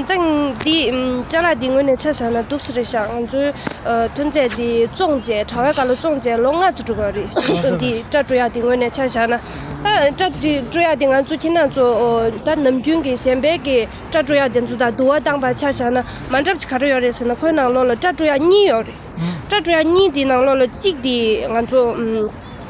ད་འདི་ཅ་ལག་འདི་ངོས་ནས་ཆ་བཞག་ན་འདུག་ཟེར་བཞག་ང་ཚོའི་ཐོན་རྫས་འདི་བཙོང་རྗེས་དྲ་བའི་སྒང་ལ་བཙོང་རྗེས་ལོ་ལྔ་ཙམ་འགྲོ་གི་རེད། འདི་སྐྲ་བཀྲུ་ཡག་འདི་ངོས་ནས་ཆ་བཞག་ན། ད་སྐྲ་འདི་བཀྲུ་ཡག་འདི་ང་ཚོ་ཁྱེད་རང་ཚོ་ད་ནམ་རྒྱུན་གྱི་གཞན་པའི་གི་སྐྲ་བཀྲུ་ཡག་འདི་ཚོ་དང་བསྡུར་བ་བཏང་པ་ཆ་བཞག་ན་མ་འདྲ་བ་ཅིག་ག་རེ་ཡོད་རེད་ཟེར་ན་ཁོའི་ནང་ལོགས་ལ་སྐྲ་བཀྲུ་ཡག་གཉིས་ཡོད་རེད། སྐྲ་བཀྲུ་ཡག་གཉིས་འདི་ནང་ལོགས་ལ་གཅིག་འདི་ང་ཚོ་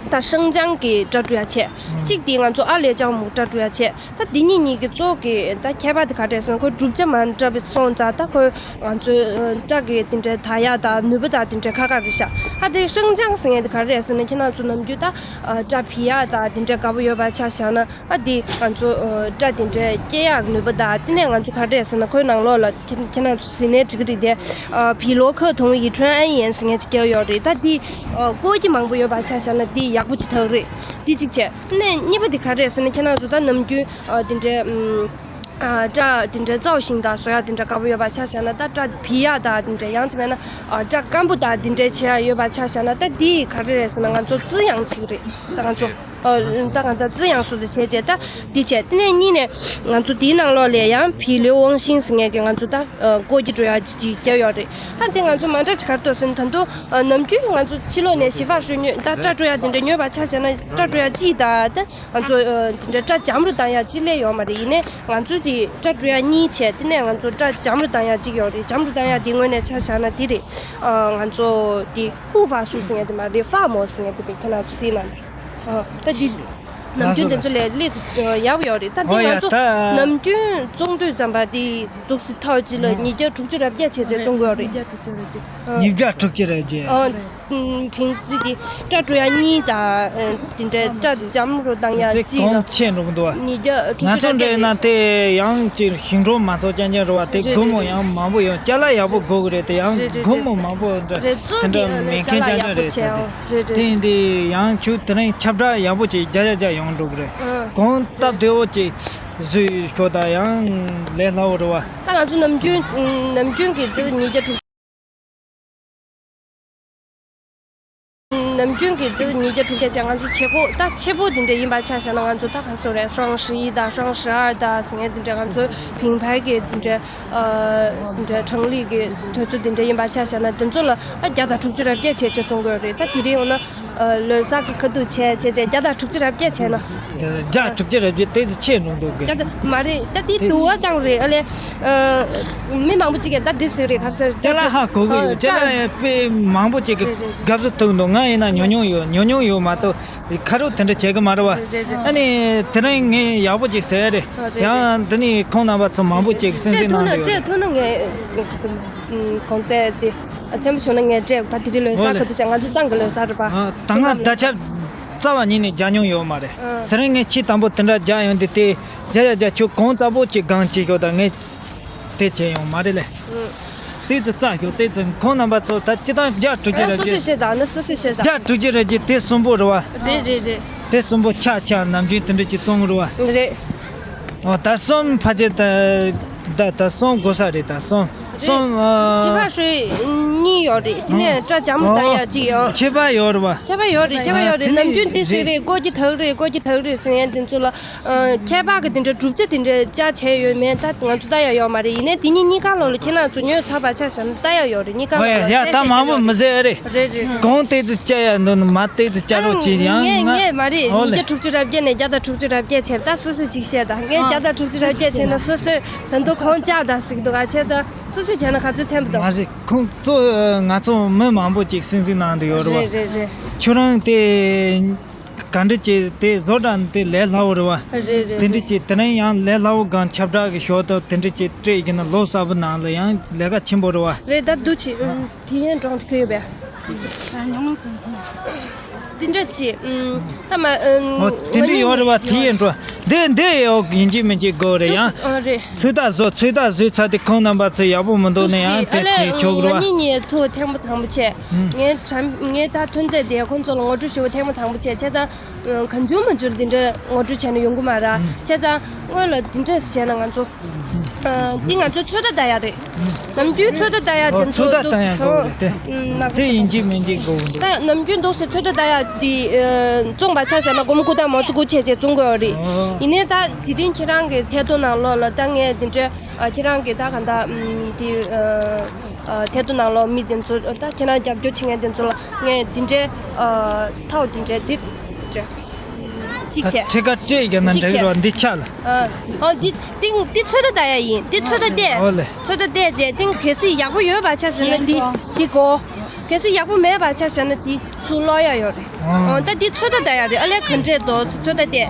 ད་ཧྲེང་ཅང་གི་སྐྲ་བཀྲུ་ཡག་བྱས། གཅིག་འདི་ང་ཚོ་ཨ་ལས་ལྕགས་མོ་སྐྲ་བཀྲུ་ཡག་བྱས། ད་འདི་གཉིས་གཉིས་ཀྱི་གཙོ་བོ་གི་ད་ཁྱད་པར་དེ་ག་རེ་རེད་ཟེར་ན་ཁོ་གྲུབ་ཆ་མ་འདྲ་བའི་སོང་ཙང་ད་ཁོ་ང་ཚོའི་སྐྲ་གི་དེ་འདྲའི་དག་ཡག་དང་ནུས་པ་དང་དེ་འདྲའི་ཁག་ཁག་རེད་ཤག་ཨ་དེ་ཧྲེང་ཅང་ཟེར་མཁན་དེ་ག་རེ་རེད་ཟེར་ན་ཁྱེད་རང་ཚོ་ནམ་རྒྱུན་ད་སྐྲ་ཕུད་ཡག་དང་དེ་འདྲའི་དགའ་པོ་ཡོད་པ་ཆ་བཞག་ན་ཨ་དེ་ང་ཚོ་སྐྲ་དེ་འདྲའི་སྐྱེ་ཡག་ནུས་པ་དང་དེ་ནས་ང་ཚོ་ག་རེ་རེད་ཟེར་ན་ཁོའི་ནང་ལོགས་ལ་ཁྱེད་ཁྱེད་རང་ཚོ་གཟིགས་ནའི་འགྲིག་གི་རེད་དེ། 皮洛克同乙醇铵盐ཟེར་མཁན་ཅིག་བརྒྱབ་ཡོད་རེད། ད་དེ་ཀོ་ཀི་མང་པོ་ཡོད་པ་ཆ་བཞག་ན་དེ་ཡག་པོ་ཅིག་ཐག་རེད། དེ་གཅིག་བྱས། ནས་གཉིས་པ་དེ་ག་རེ་རེད་ཟེར་ན་ཁྱེད་རང་ཚོ་ད་ནམ་རྒྱུན་ཨ་དེ་འདྲའི་ཨམ་ཨ་སྐྲ་དེ་འདྲའི་བཙའ་ཞིང་དང་བཟོ་ཡག་དེ་འདྲ་དགའ་པོ་ཡོད་པ་ཆ་བཞག་ན་ད་སྐྲ་ཕུད་ཡག་དང་དེ་འདྲ་ཡང་ཅིག་མེད་ན་ཨ་སྐྲ་སྐམ་པོ་དང་དེ་འདྲའི་བྱེད་ཡག་ཡོད་པ་ཆ་བཞག་ན་ད་དེ་ག་རེ་རེད་ཟེར་ན་ང་ཚོ་ཙི་ཡང་ཅིག་རེད། ད་ང་ཚོ་ཨ་ད་ང་ད་ཙི་ཡང་སུ་དུ་བྱས་བྱས་ད་དེ་བྱས་དེ་ནས་གཉིས་ནས་ང་ཚོ་དེའི་ནང་ལོགས་ལ་ཡང་བི་ལིའུ་ཝང་ཤིང་ཟེར་མཁན་གྱི་ང་ཚོ་ད་ཀོ་ཀི་བཀྲུ་ཡག་ཅིག་བརྒྱབ་ཡོད་རེད། ད་དེ་ང་ཚོ་མ་འདྲ་ཅིག་ག་རེ་འདུག་ཟེར་ན་ད་དུང་ནམ་རྒྱུན་ང་ཚོ་ཕྱི་ལོགས་ནས་ཞི་ཧྥ་ཧྲུའེ་ཉོས་ད་སྐྲ་བཀྲུ་ཡག་དེ་འདྲ་ཉོས་པ་ཆ་བཞག་ན་སྐྲ་བཀྲུ་ཡག་གཅིག་ད་ད། ང་ཚོ་ཨ་དེ་འདྲ་སྐྲ་འཇམ་རུ་བཏང་ཡག་གཅིག་སླེབས་ཡོད་མ་རེད། ཡིན་ནའི་ང་ཚོ་དེ་སྐྲ་བཀྲུ་ཡག་གཉིས་བྱས་དེ་ནས་ང་ཚོ་སྐྲ་འཇམ་རུ་བཏང་ཡག་གཅིག་ཡོད་རེད། འཇམ་རུ་བཏང་ཡག་དེ་ངོས་ནས་ཆ་བཞག་ན་དེ་རེད། ཨ་ང་ཚོ་དེ་ཧུ་ཧྥ་སུ་ཟེར་ཡག་དེ་མ་རེད། ཧྥ་མོ་ཟེར་ཡག་དེ་རེད། ཁྱེད་རང་ཚོ་གཟིགས་ན་ལེ། ཨ་ད་དེ་ནམ་རྒྱུན་དེ་ཚོ་ལས་ལས་ཡག་ཡོད་རེད། ད་དེ་ང་ཚོ་ནམ་རྒྱུན་བཙོང་དུས་ཙམ་པ་དེ་འདུག་སེ་ཐག་གཅིག་ལ་ཉིས་བརྒྱ་དྲུག་ཅུ་རེ་བརྒྱད་བྱས་ཏེ་བཙོང་གི་ཡོད་རེད། ཉིས་བརྒྱ་དྲུག་ཅུ་རེ་བརྒྱད། ཨ། ཕིང་ཙི་དེ་སྐྲ་བཀྲུ་ཡག་གཉིས་དང་དེ་འདྲའི་སྐྲ་འཇམ་རུ་བཏང་ཡག་གཅིག་དང་། གོང་ཆེ་འགྲོ་གི་འདུག་བ། ཉིས་བརྒྱ་དྲུག་ཅུ་རེ་བརྒྱད་རེད། ང་ཚོ་འདྲ་ཡིན་ན་དེ་ཡང་ཅིག་ཞིང་འབྲོག་མ་ཚོགས་རྐྱང་རྐྱང་རེད་བ། དེ་སྒོར་མོ་ཡང་མང་པོ་ཡོང་། ཅ་ལག་ཡག་པོ་དགོས་ཀྱི་རེད། དེ་ཡང་སྒོར་མོ་མང་པོ་འདྲ་དེ་འདྲ་མེད་མཁན་རྐྱང་རྐྱང་རེད་ཟེར་ཏེ། དེ་ཡིན་དུས་ཡང་ཁྱོད་དེ་རིང་ཁྱབ་བསྒྲགས་ཡག་པོ་ཅིག་རྒྱག་ཡག་རྒྱག་ཡོང་འགྲོ་གི་རེད། གོང་སྟབས་བདེ་བོ་ཅིག་བཟོས་ཤོག་ད་ཡང་ལས་སླ་བོ་རེད་བ། ད་ང་ཚོ་ནམ་རྒྱུན་ནམ་རྒྱུན་གྱི་དེ་ཉིས་བརྒྱ་དྲུག་ནམ་རྒྱུན་གྱི་འདི་ཉིས་བརྒྱ་དྲུག་བརྒྱ་བྱས། ང་ཚོ་བྱེད་སྒོ་ད་ཆེ་པོ་འདི་འདྲ་ཡིན་པ་ཆ་བཞག་ན་ང་ཚོ་ད་ག་སོ་རེད། ཧྲང་ཧྲི་ཡི་དང་ཧྲང་ཧྲི་ཨར་དང་ཟེར་མཁན་འདི་འདྲ་ང་ཚོ་ཕིང་ཕའི་གི་འདི་འདྲ་ཨ་འདི་འདྲ་གྲངས་ལས་ཀྱི་དུས་ཚོད་འདི་འདྲ་ཡིན་པ་ཆ་བཞག་ན་དེ་ཚོ་ལ་ཨ་བརྒྱ་དང་དྲུག་ཅུ་རེ་བརྒྱད་བྱས་བྱས་བཙོང་དགོས་རེད། ད་དེ་རིང་འོ་ན་ཨ་ལོ་གསར་གི་ཁ་ཐུག་བྱས་བྱས་བྱས་བརྒྱ་དང་དྲུག་ཅུ་རེ་བརྒྱད་བྱས་ན། བརྒྱ་དྲུག་ཅུ་རེ་བརྒྱད་དེ་ཚོ་ཆེ་འགྲོ་འདུག་གི། ད་མ་རེད། ད་དེ་དུ་བ་དང་རེད། ཨ་ལས་ཨ་མི་མང་པོ་ཅིག་གིས་ད་འདི་ཟེར་རེད། ག་རེ་ཟེར། ཅ་ལག་ཧ་གོ་གི་ཡོད། ཅ་ལག་དཔེ་མང་པོ་ཅིག་གི་རེད་རེད། དགའ་བསུ་ཐུག་འདུག་ང་ཡིན་ན་ཉོ་མྱོང་ཡོད། ཉོ་མྱོང་ཡོད་མ་གཏོགས་ཁ་རོག་དེ་འདྲ་བྱེད་གི་མ་རེད་བ། རེད་རེད། ཨ་ནི་དེ་རིང་ངས་ཡག་པོ་ཅིག་ཟེར་རེད། ཨ་རེད་ཡང་འདི་ནི་ཁོང་རྣམ་པ་ཚོ་མང་པོ་ཅིག་གི་སེམས་སྲིད་གནང་གི་ཡོད་རེད། སྤྲད་ཐུབ་ན་སྤྲད་ཐུབ་ན་ངས་གོང་ཚད་དེ་ཚན་པོ་བྱུང་ན་ངས་སྤྲད། ད་དེ་རིང་ལོ་གསར་ག་དུས་བྱས། ང་ཚོ་གཙང་གི་ལོ་གསར་རེད་པ། ཨ་ད་ང་ད་ཆ་རྩ་བ་ཉིད་ནས་རྒྱག་མྱོང་ཡོད་མ་རེད། ཨ་དེ་རིང་ངས་ཆེས་དང་པོ་དེ་འདྲ་རྒྱག་ཡོང་དུས་དེ་རྒྱ་ཡ་རྒྱ་ཁྱོད་གང་ཙམ་པོ་ཅིག་སྒང་ཅིག་ཤོག་ད་ངས་དེ་བྱས་ཡོང་མ་རེད་ལེ། ཨ་དེ་ཚོ་རྩ་ཤོག་དེ་ཚོ་ཁོང་རྣམ་པ་ཚོ་ད་སྤྱི་བཏང་བརྒྱ་དྲུག་ཅུ་རེ་བརྒྱད། སོ་སོས་ཤོད་དང་། ནི་སོ་སོས་ཤོད་དང་། བརྒྱ་དྲུག་ཅུ་རེ་བརྒྱད་དེ་གསུམ་པོ་རེད་བ། རེད་རེད་རེད། དེ་གསུམ་པོ་ཆ་ཆ་ནམ་རྒྱུན་དེ་འདྲ་ཅིག་བཙོང་རེད་བ། རེད། ཨོ་ད་གསུམ་ཕལ་ཆེར་ད་ད་ད་གསུམ་དགོས་ས་རེད། ད་གསུམ་གསུམ་ཨ། ཕྱི་པགས་ཧྲུའེ་གཉིས་ཡོད་རེད། དེ་ནས་སྐྲ་འཇམ་རུ་བཏང་ཡག་གཅིག་ཡོད། ཁྱད་པར་ཡོད་རེད་བ། ཁྱད་པར་ཡོད་རེད། ཁྱད་པར་ཡོད་རེད། ཨ་དེ་ནམ་རྒྱུན་དེ་ཟེར་རེད། ཀོ་ཀི་དག་རེད། ཀོ་ཀི་དག་རེད་ཟེར་ཡག་དེ་ཚོ་ལ། ཨ་ཁྱད་པར་གི་དེ་འདྲ་གྲུབ་ཆ་དེ་འདྲ་བཅའ་བྱས་ཡོད་མེད་ད་ང་ཚོ་ལྟ་ཡག་ཡོད་མ་རེད། ཡིན་ནའི་དེ་གཉིས་གཉིས་ཀ་ལོག་ལ་ཁྱེད་རང་ཚོ་ཉོས་ཚར་བ་ཆ་བཞག་ན་ལྟ་ཡག་ཡོད་རེད། གཉིས་ཀ་ལོག་ལ་ཡ་ད་མང་པོ་མི་ཟེར་ཨ་རེད། རེད་རེད། གོང་ཏོག་ཙམ་བཅའ་ཡག་འདུག་ན་མ་ཏོག་ཙམ་བཅའ་རོགས་བྱེད་ཡང་ངས་ང་ངས་མ་རེད། ཨོ་ཉིས་ལེ། བརྒྱ་དྲུག་ཅུ་རེ་བརྒྱད་ནས་བརྒྱ་དང་དྲུག་ཅུ་རེ་བརྒྱད་བྱས། ད་སོ་སོས་ཅིག་བཤད་དང་། ངས་བརྒྱ་དང་དྲུག་ཅུ་རེ་བརྒྱད་བྱས་ན་སོ་སོས་ད་དུང་གོང་བཅག་དང་ཟེར་གི་འདུག་ག་བྱས་ཙང་སོ་སོས་བྱས་ན་ག་ཚོད་ཚན་པ་འདུག་མ་གཞི་ཁོང་ཚོ་ང་ཚོ་མི་མང་པོ་ཅིག་སེམས་སེམས་ནང་དུ་ཡོད་རེད་བ། རེད་རེད་རེད། ཁྱོད་རང་དེ། ག་འདྲ་བྱས་དེ་བཟོ་གྲྭ་དེ་ལས་སླ་བོ་རེད་བ། རེད་རེད། དེ་འདྲ་བྱས་དེ་རིང་ཡང་ལས་སླ་བོ་སྒང་ཁྱབ་བསྒྲགས་ཀྱི་ཞོར་དུ་དེ་འདྲ་བྱས་སྤྲད་ཀྱི་ན་ལོ་གསར་པ་ནང་ལ་ཡང་ལས་ཀ་ཆེན་པོ་རེད་བ། རེད། ད་འདུག་ཅིག་དེ་ཡན་གྲོང་དུ་ཁྱོད་ཡོད་པས། ཉུང་ཉུང་ཙམ་ཙམ། དེ་འདྲ་བྱེད། ཨུམ། ད་མ། ཨུམ། ཨོ། དེ་འདྲ་ཡོད་རེད་བ། དེ་ཡིན་འགྲོ། འདི་འདི་ཡོད། ཡིན་གཅིག་མིན་གཅིག་དགོས་རེད། ཡང་། ཨ། རེད། ཚོད་ལྟ་བཟོ། ཚོད་ལྟ་བཟོས་ཚར་དུས་ཁོང་རྣམ་པ་ཚོས་ཡག་པོ་མི་འདུག་ན་ཡང་དེ་ཨ་ལས་བྱེད་ཆོག་རེད་བ། ང་གཉིས་གཉིས་ཐུག་ཐེངས་མ་དང་པོ་བྱས། ཨུམ། ངའི་དྲ། ངའི་ད་ཐོན་རྫས་དེ་ཁོང་ཚོ་ལ་ངོ་སྤྲོད་ཞུ་བ་ཐེངས་མ་དང་པོ་བྱས། བྱས་ཙང་། ཨུམ། གང་བྱུང་མང་བྱུང་འདི་འདྲ་ངོ་སྤྲོད་བྱས་ན་ཡོང་གི་མ་རེད། ཨུམ། བྱས་ཙང་སྔོན་ལ་འདི་འདྲ་བྱས་ན་ང་ཚོ། ཨ། འདི་ང་ཚོ་ཚོད་ལྟ་ལྟ་ཡག་རེད། ནམ་རྒྱུན་ཚོད་ལྟ་ལྟ་ཡག་དེ་ཚོ། ཨོ། ཚོད་ལྟ་ལྟ་ཡག་དགོས་རེད་དེ། ཨུམ། ན། དེ་ཡིན་གཅིག་མིན་གཅིག་དགོས་འདུག་ད་ནམ་རྒྱུན་འདུག་སེ་ཚོད་ལྟ་ལྟ་ཡག་དེ། ཨ། བཙོང་བ་ཆ་བཞག་ན་སྒོར་མོ་དགུ་དང་མང་ཚོ་དགུ་བྱས་བྱས་བཙོང་དགོས་རེད། ཨོ། ཡིན་ནའི་ད་དེ་རིང་ཁྱེད་རང་གི་ཐད་གཏོང་ནང་ལོགས་ལ་ད་ངས་འདི་འདྲ། ཨ། ཁྱེད་རང་གི་ད་ག་འདྲ། ཨུམ། དེ། ཨ། ཨ། ཐད་གཏོང་ནང་ལོགས་མི་དེ་ཚོ། ད་ཁྱེད་རང་རྒྱབ་སྐྱོར་བྱེད་མཁན་དེ་ཚོ་ལ་ངས་འདི་འདྲའི། ཨ། ཐོག་འདི་འདྲའི་འདི་འདྲ་གཅིག་བྱས། ད་ཁྲི་ཀ་སྤྲད་ཀྱང་ན་འགྲིག་རོགས། འདི་ཆ་ལ། ཨ། ཨོ། འདི་འདི་འདི་ཚོད་ལྟ་ལྟ་ཡག་ཡིན། འདི་ཚོད་ལྟ་བལྟས། ཨོ་ལེ། ཚོད་ལྟ་བལྟས་རྗེས་འདི་གལ་སྲིད་ཡག་པོ་ཡོད་པ་ཆ་བཞག་ན་འདི་འདི་དགོས། གལ་སྲིད་ཡག་པོ་མེད་པ་ཆ་བཞག་ན་འདི་ཚུར་སློག་ཡག་ཡོད་རེད། ཨོ། ད་འདི་ཚོད་ལྟ་ལྟ་ཡག་རེད། ཨ་ལས་ག་འདྲས་འདུག་ཚོད་ལྟ་བལྟས།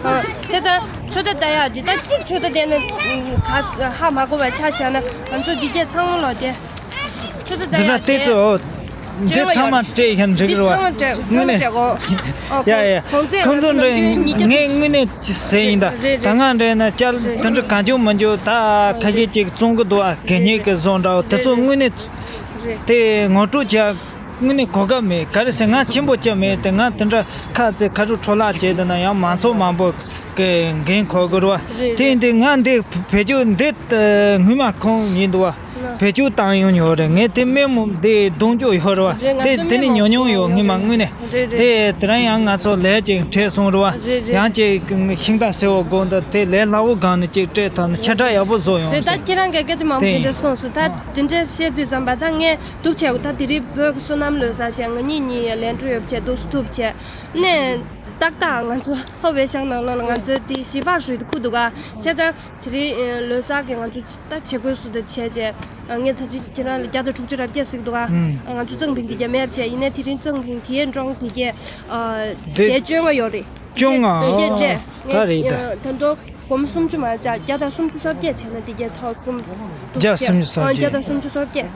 ཨ། བྱས་ཙང་ཚོད་ལྟ་ལྟ་ཡག་འདི་ད་གཅིག་ཚོད་ལྟ་བལྟས་ན་ག་ཧ་མ་གོ་བ་ཆ་བཞག་ན་ང་ཚོ་འདི་གས་ཚང་མ་ལོག་སྟེ། ཚོད་ལྟ་ལྟ་ཡག་འདི་ན་དེ་ཚོ། འདི་ཚང་མ་སྤྲད་ཡང་འགྲིག་རེད་བ། དངོས་གནས། ཡ་ཡ། ཁོང་ཚོ་འདྲ་ངས་དངོས་གནས་ཅི་ཟེར་ཡིན་ད། རེད་རེད། ད་ང་འདྲ་ན་ཅལ་དེ་འདྲ་གང་བྱུང་མང་བྱུང་ད་ཁ་ཤས་ཅིག་བཙོང་གི་འདུག་ཨ། གད་སྙིགས་ཀྱི་བཟོ་འདྲ་བོ་དེ་ཚོ་དངོས་གནས་དེ་ངོ་སྤྲོད་བྱ། དངོས་གནས་གོ་སྐབས་མེད། ག་རེ་ཟེར་ང་ཆེན་པོ་སྐྱབས་མེད་དེ། ང་དེ་འདྲ་ཁ་རྩེ་ཁ་རུ་འཕྲོ་བརླག་བྱས་དེ་ན་ཡང་མང་ཚོགས་མང་པོ་གི་འགན་འཁུར་དགོས་རེད་བ། དེ་ཡིན་དུས་ང་འདི་བེད་སྤྱོད་འདི་སྔོན་མ་ཁོང་ཡིན་འདུག་བ། བེད་སྤྱོད་བཏང་ཡོང་ཡོད་རེད། ངས་དེ་སྨན་མོ་འདི་གདོང་འཇོག་ཡོད་རེད་བ། དེ་དེ་ནི་ཉོ་མྱོང་ཡོད། སྔོན་མ་དངོས་གནས། དེ་དེ་རིང་ཡང་ང་ཚོ་ལས་ཅིག་འཕྲད་སོང་རེད་བ། ཡང་ཅིག་ཤིང་རྟ་སེར་བོ་དགོང་དུ་དེ་ལས་སླ་བོ་སྒང་ནས་ཅིག་སྤྲད་ཐུབ་ན་ཆ་འདྲ་ཡག་པོ་བཟོ་ཡོང་། རེད། ད་ཁྱེད་རང་གིས་སྐད་ཆ་མང་པོ་དེ་འདྲ་གསུངས་སོང་། ད་དེ་འདྲ་བཤད་དུས་ཙམ་པ་ད་ངས་སྡུག་ཆེ་གོ། ད་དེ་རིང་བོད་ཀྱི་བསོད་ནམས་ལོ་གསར་བྱས། ང་གཉིས་གཉིས་ལན་འཕྲོ་ཡོད་བྱས་འདུག་སེ་ཐུབ་བྱས་ནས་ཏག་ཏག་ང་ཚོ་ཧོ་པེ་ཤང་ནང་ལོགས་ལ་ང་ཚོའི་དེ་ཞི་བ་ཧྲུའི་དེ་ཁུག་འདུག་ག་བྱས་ཙང་དེ་རིང་ལོ་གསར་གྱི་ང་ཚོ་ད་བྱེད་སྒོ་སུ་དེ་བྱས་བྱས། ངས་ད་ཅི་ཁྱེད་རང་ལ་བརྒྱ་དང་དྲུག་ཅུ་རེ་བརྒྱད་ཟེར་གི་འདུག་ག་ང་ཚོ་ཙང་ཕིང་དེ་གྱད་མེད་བྱས། ཡིན་ནའི་དེ་རིང་ཙང་ཕིང་དེའི་འབྲོང་དེ་གྱད། ཨ། དེ་བཅོ་ལྔ་ཡོད་རེད། བཅོ་ལྔ། དེ་གྱད་སྤྲད། ད་རེད་ད། ད་དུང་སྒོར་མོ་སུམ་ཅུ་མ་བྱས། བརྒྱ་དང་སུམ་ཅུ་སོ་བརྒྱད་བྱས་ན་དེ་གྱད་ཐོག་གསུམ། བརྒྱ་སུམ་ཅུ་སོ་བརྒྱད། ཨ། བརྒྱ་དང་སུམ་ཅུ་སོ་བརྒྱད།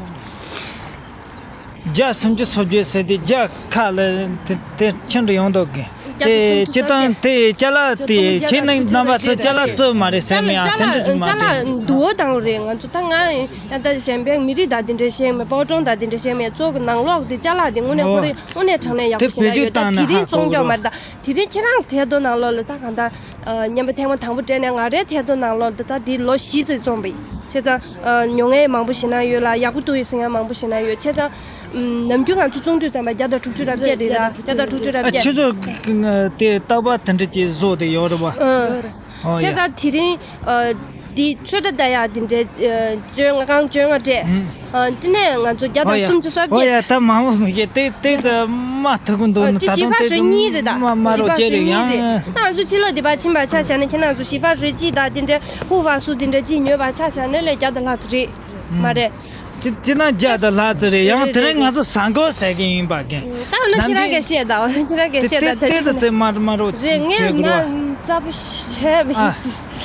བརྒྱ་སུམ་ཅུ་སོ་བརྒྱད་ཟེར་དེ་བརྒྱ་ཁ་ལ་དེ་དེ་ཁྱེད་འདྲ་ཡོང་དོག་གི། དེ་སྤྱི་བཏང་དེ་ཅ་ལག་དེ་ཁྱེད་ནང་རྣམ་པ་ཚོ་ཅ་ལག་བཙོས་མ་རེད་ཟེར་མི་ཡང་དེ་འདྲ་ཞིག་མ་རེད། ཅ་ལག་དུ་བོ་དང་རེད། ང་ཚོ་ད་ང་ཡང་ད་གཞན་པའི་མི་རིགས་དང་དེ་འདྲ་ཤེས་མེད། པོ་ཀྲོང་དང་དེ་འདྲ་ཤེས་མེད། གཙོ་གི་ནང་ལོགས་དེ་ཅ་ལག་དེ་དངོས་གནས་ཁོ་རེ་དངོས་གནས་དྲང་གནས་ཡག་པོ་ཞིག་ན་ཡོད། ད་དེ་རིང་བཙོང་རྒྱུ་མ་རེད། ད་དེ་རིང་ཁྱེད་རང་ཐད་གཏོང་ནང་ལོགས་ལ་ད་གང་ལྟར། ཨ། རྔན་པ་ཐེངས་མ་དང་པོ་སྤྲད་ནས་ང་རའི་ཐད་གཏོང་ནང་ལོགས་ད་ལྟ་འདི་ལོ་བཞི་ཙམ་བཙོངས་པ་ཡིན། བྱས་ཙང་། ཨ། ཉོ་མཁན་མང་པོ་ཞེ་དྲག་ཡོད་ལ། ཡག་པོ་འདུག་ཡོད་ཟེར་མཁན་མང་པོ་ཞེ་དྲག་ཡོད། བྱས་ཙང་། ཨམ། ནམ་རྒྱུན་ང་ཚོ་བཙོང་དུས་ཙམ་པ་བརྒྱ་དང་དྲུག་ཅུ་རེ་བརྒྱད་རེད་ལ། བརྒྱ་དང་དྲུག་ཅུ་རེ་ཨ། བརྒྱད། ཁྱེད་ཚོ་དེ་རྟག་པར་དེ་འདྲ་ཅིག་བཟོ་དེ་ཡོད་རེད་པ། ཨ། ཨོ་ཡ། བྱས་ཙང་དེ་རིང་། ཨ། འདི་ཚོད་ལྟ་ལྟ་ཡག་འདི་འདྲའི། ཨ། བཅོ་ལྔ་གང་བཅོ་ལྔ་སྤྲད། ཨུམ། ཨ། དེ་ནས་ང་ཚོ་བརྒྱ་དང་སུམ་ཅུ་སོ་བརྒྱད། ཨོ་ཡ། ད་མང་པོ་མི་ཤེས། དེ་དེ་ཚོ་མ་ཐུག་གི་འདུག་ཨ། ན། དེ་ད་ཞི་དུང་བ་དེ་ཚོ་རུ་གཉིས་རེད་ད། མ་མ་རོ་ཅེ་རེད་ཡང་། ད་ང་ཚོ་ཕྱི་ལོགས་འདི་པར་ཕྱིན་པ་ཆ་བཞག་ན་ཁྱེད་རང་ཚོ་ཞི་བ་རུ་གཅིག་དང་དེ་འདྲའི་ཧུ་བ་སུ་དེ་འདྲ་གཅིག་ཉོས་པ་ཆ་བཞག་ན་ལས་བརྒྱ་དང་ལྷག་ཙམ་རེད། མ་རེད། ཅི་ཅི་ན་བརྒྱ་དང་ལྷག་ཙམ་རེད། ཡང་དེ་རིང་ང་ཚོ་ཟ་འགོ་ཟ་གི་ཡིན་པ་རྒན། ད་འོ་ན་ཁྱེད་རང་གིས་བཤད་དང་། ཁྱེད་རང་གིས་བཤད་དང་། ད་ཅི་ན་དེ་ཚོ་མ་མ་རོ་རེད། ངས་མ་རྩ་བོ་བྱས་པ་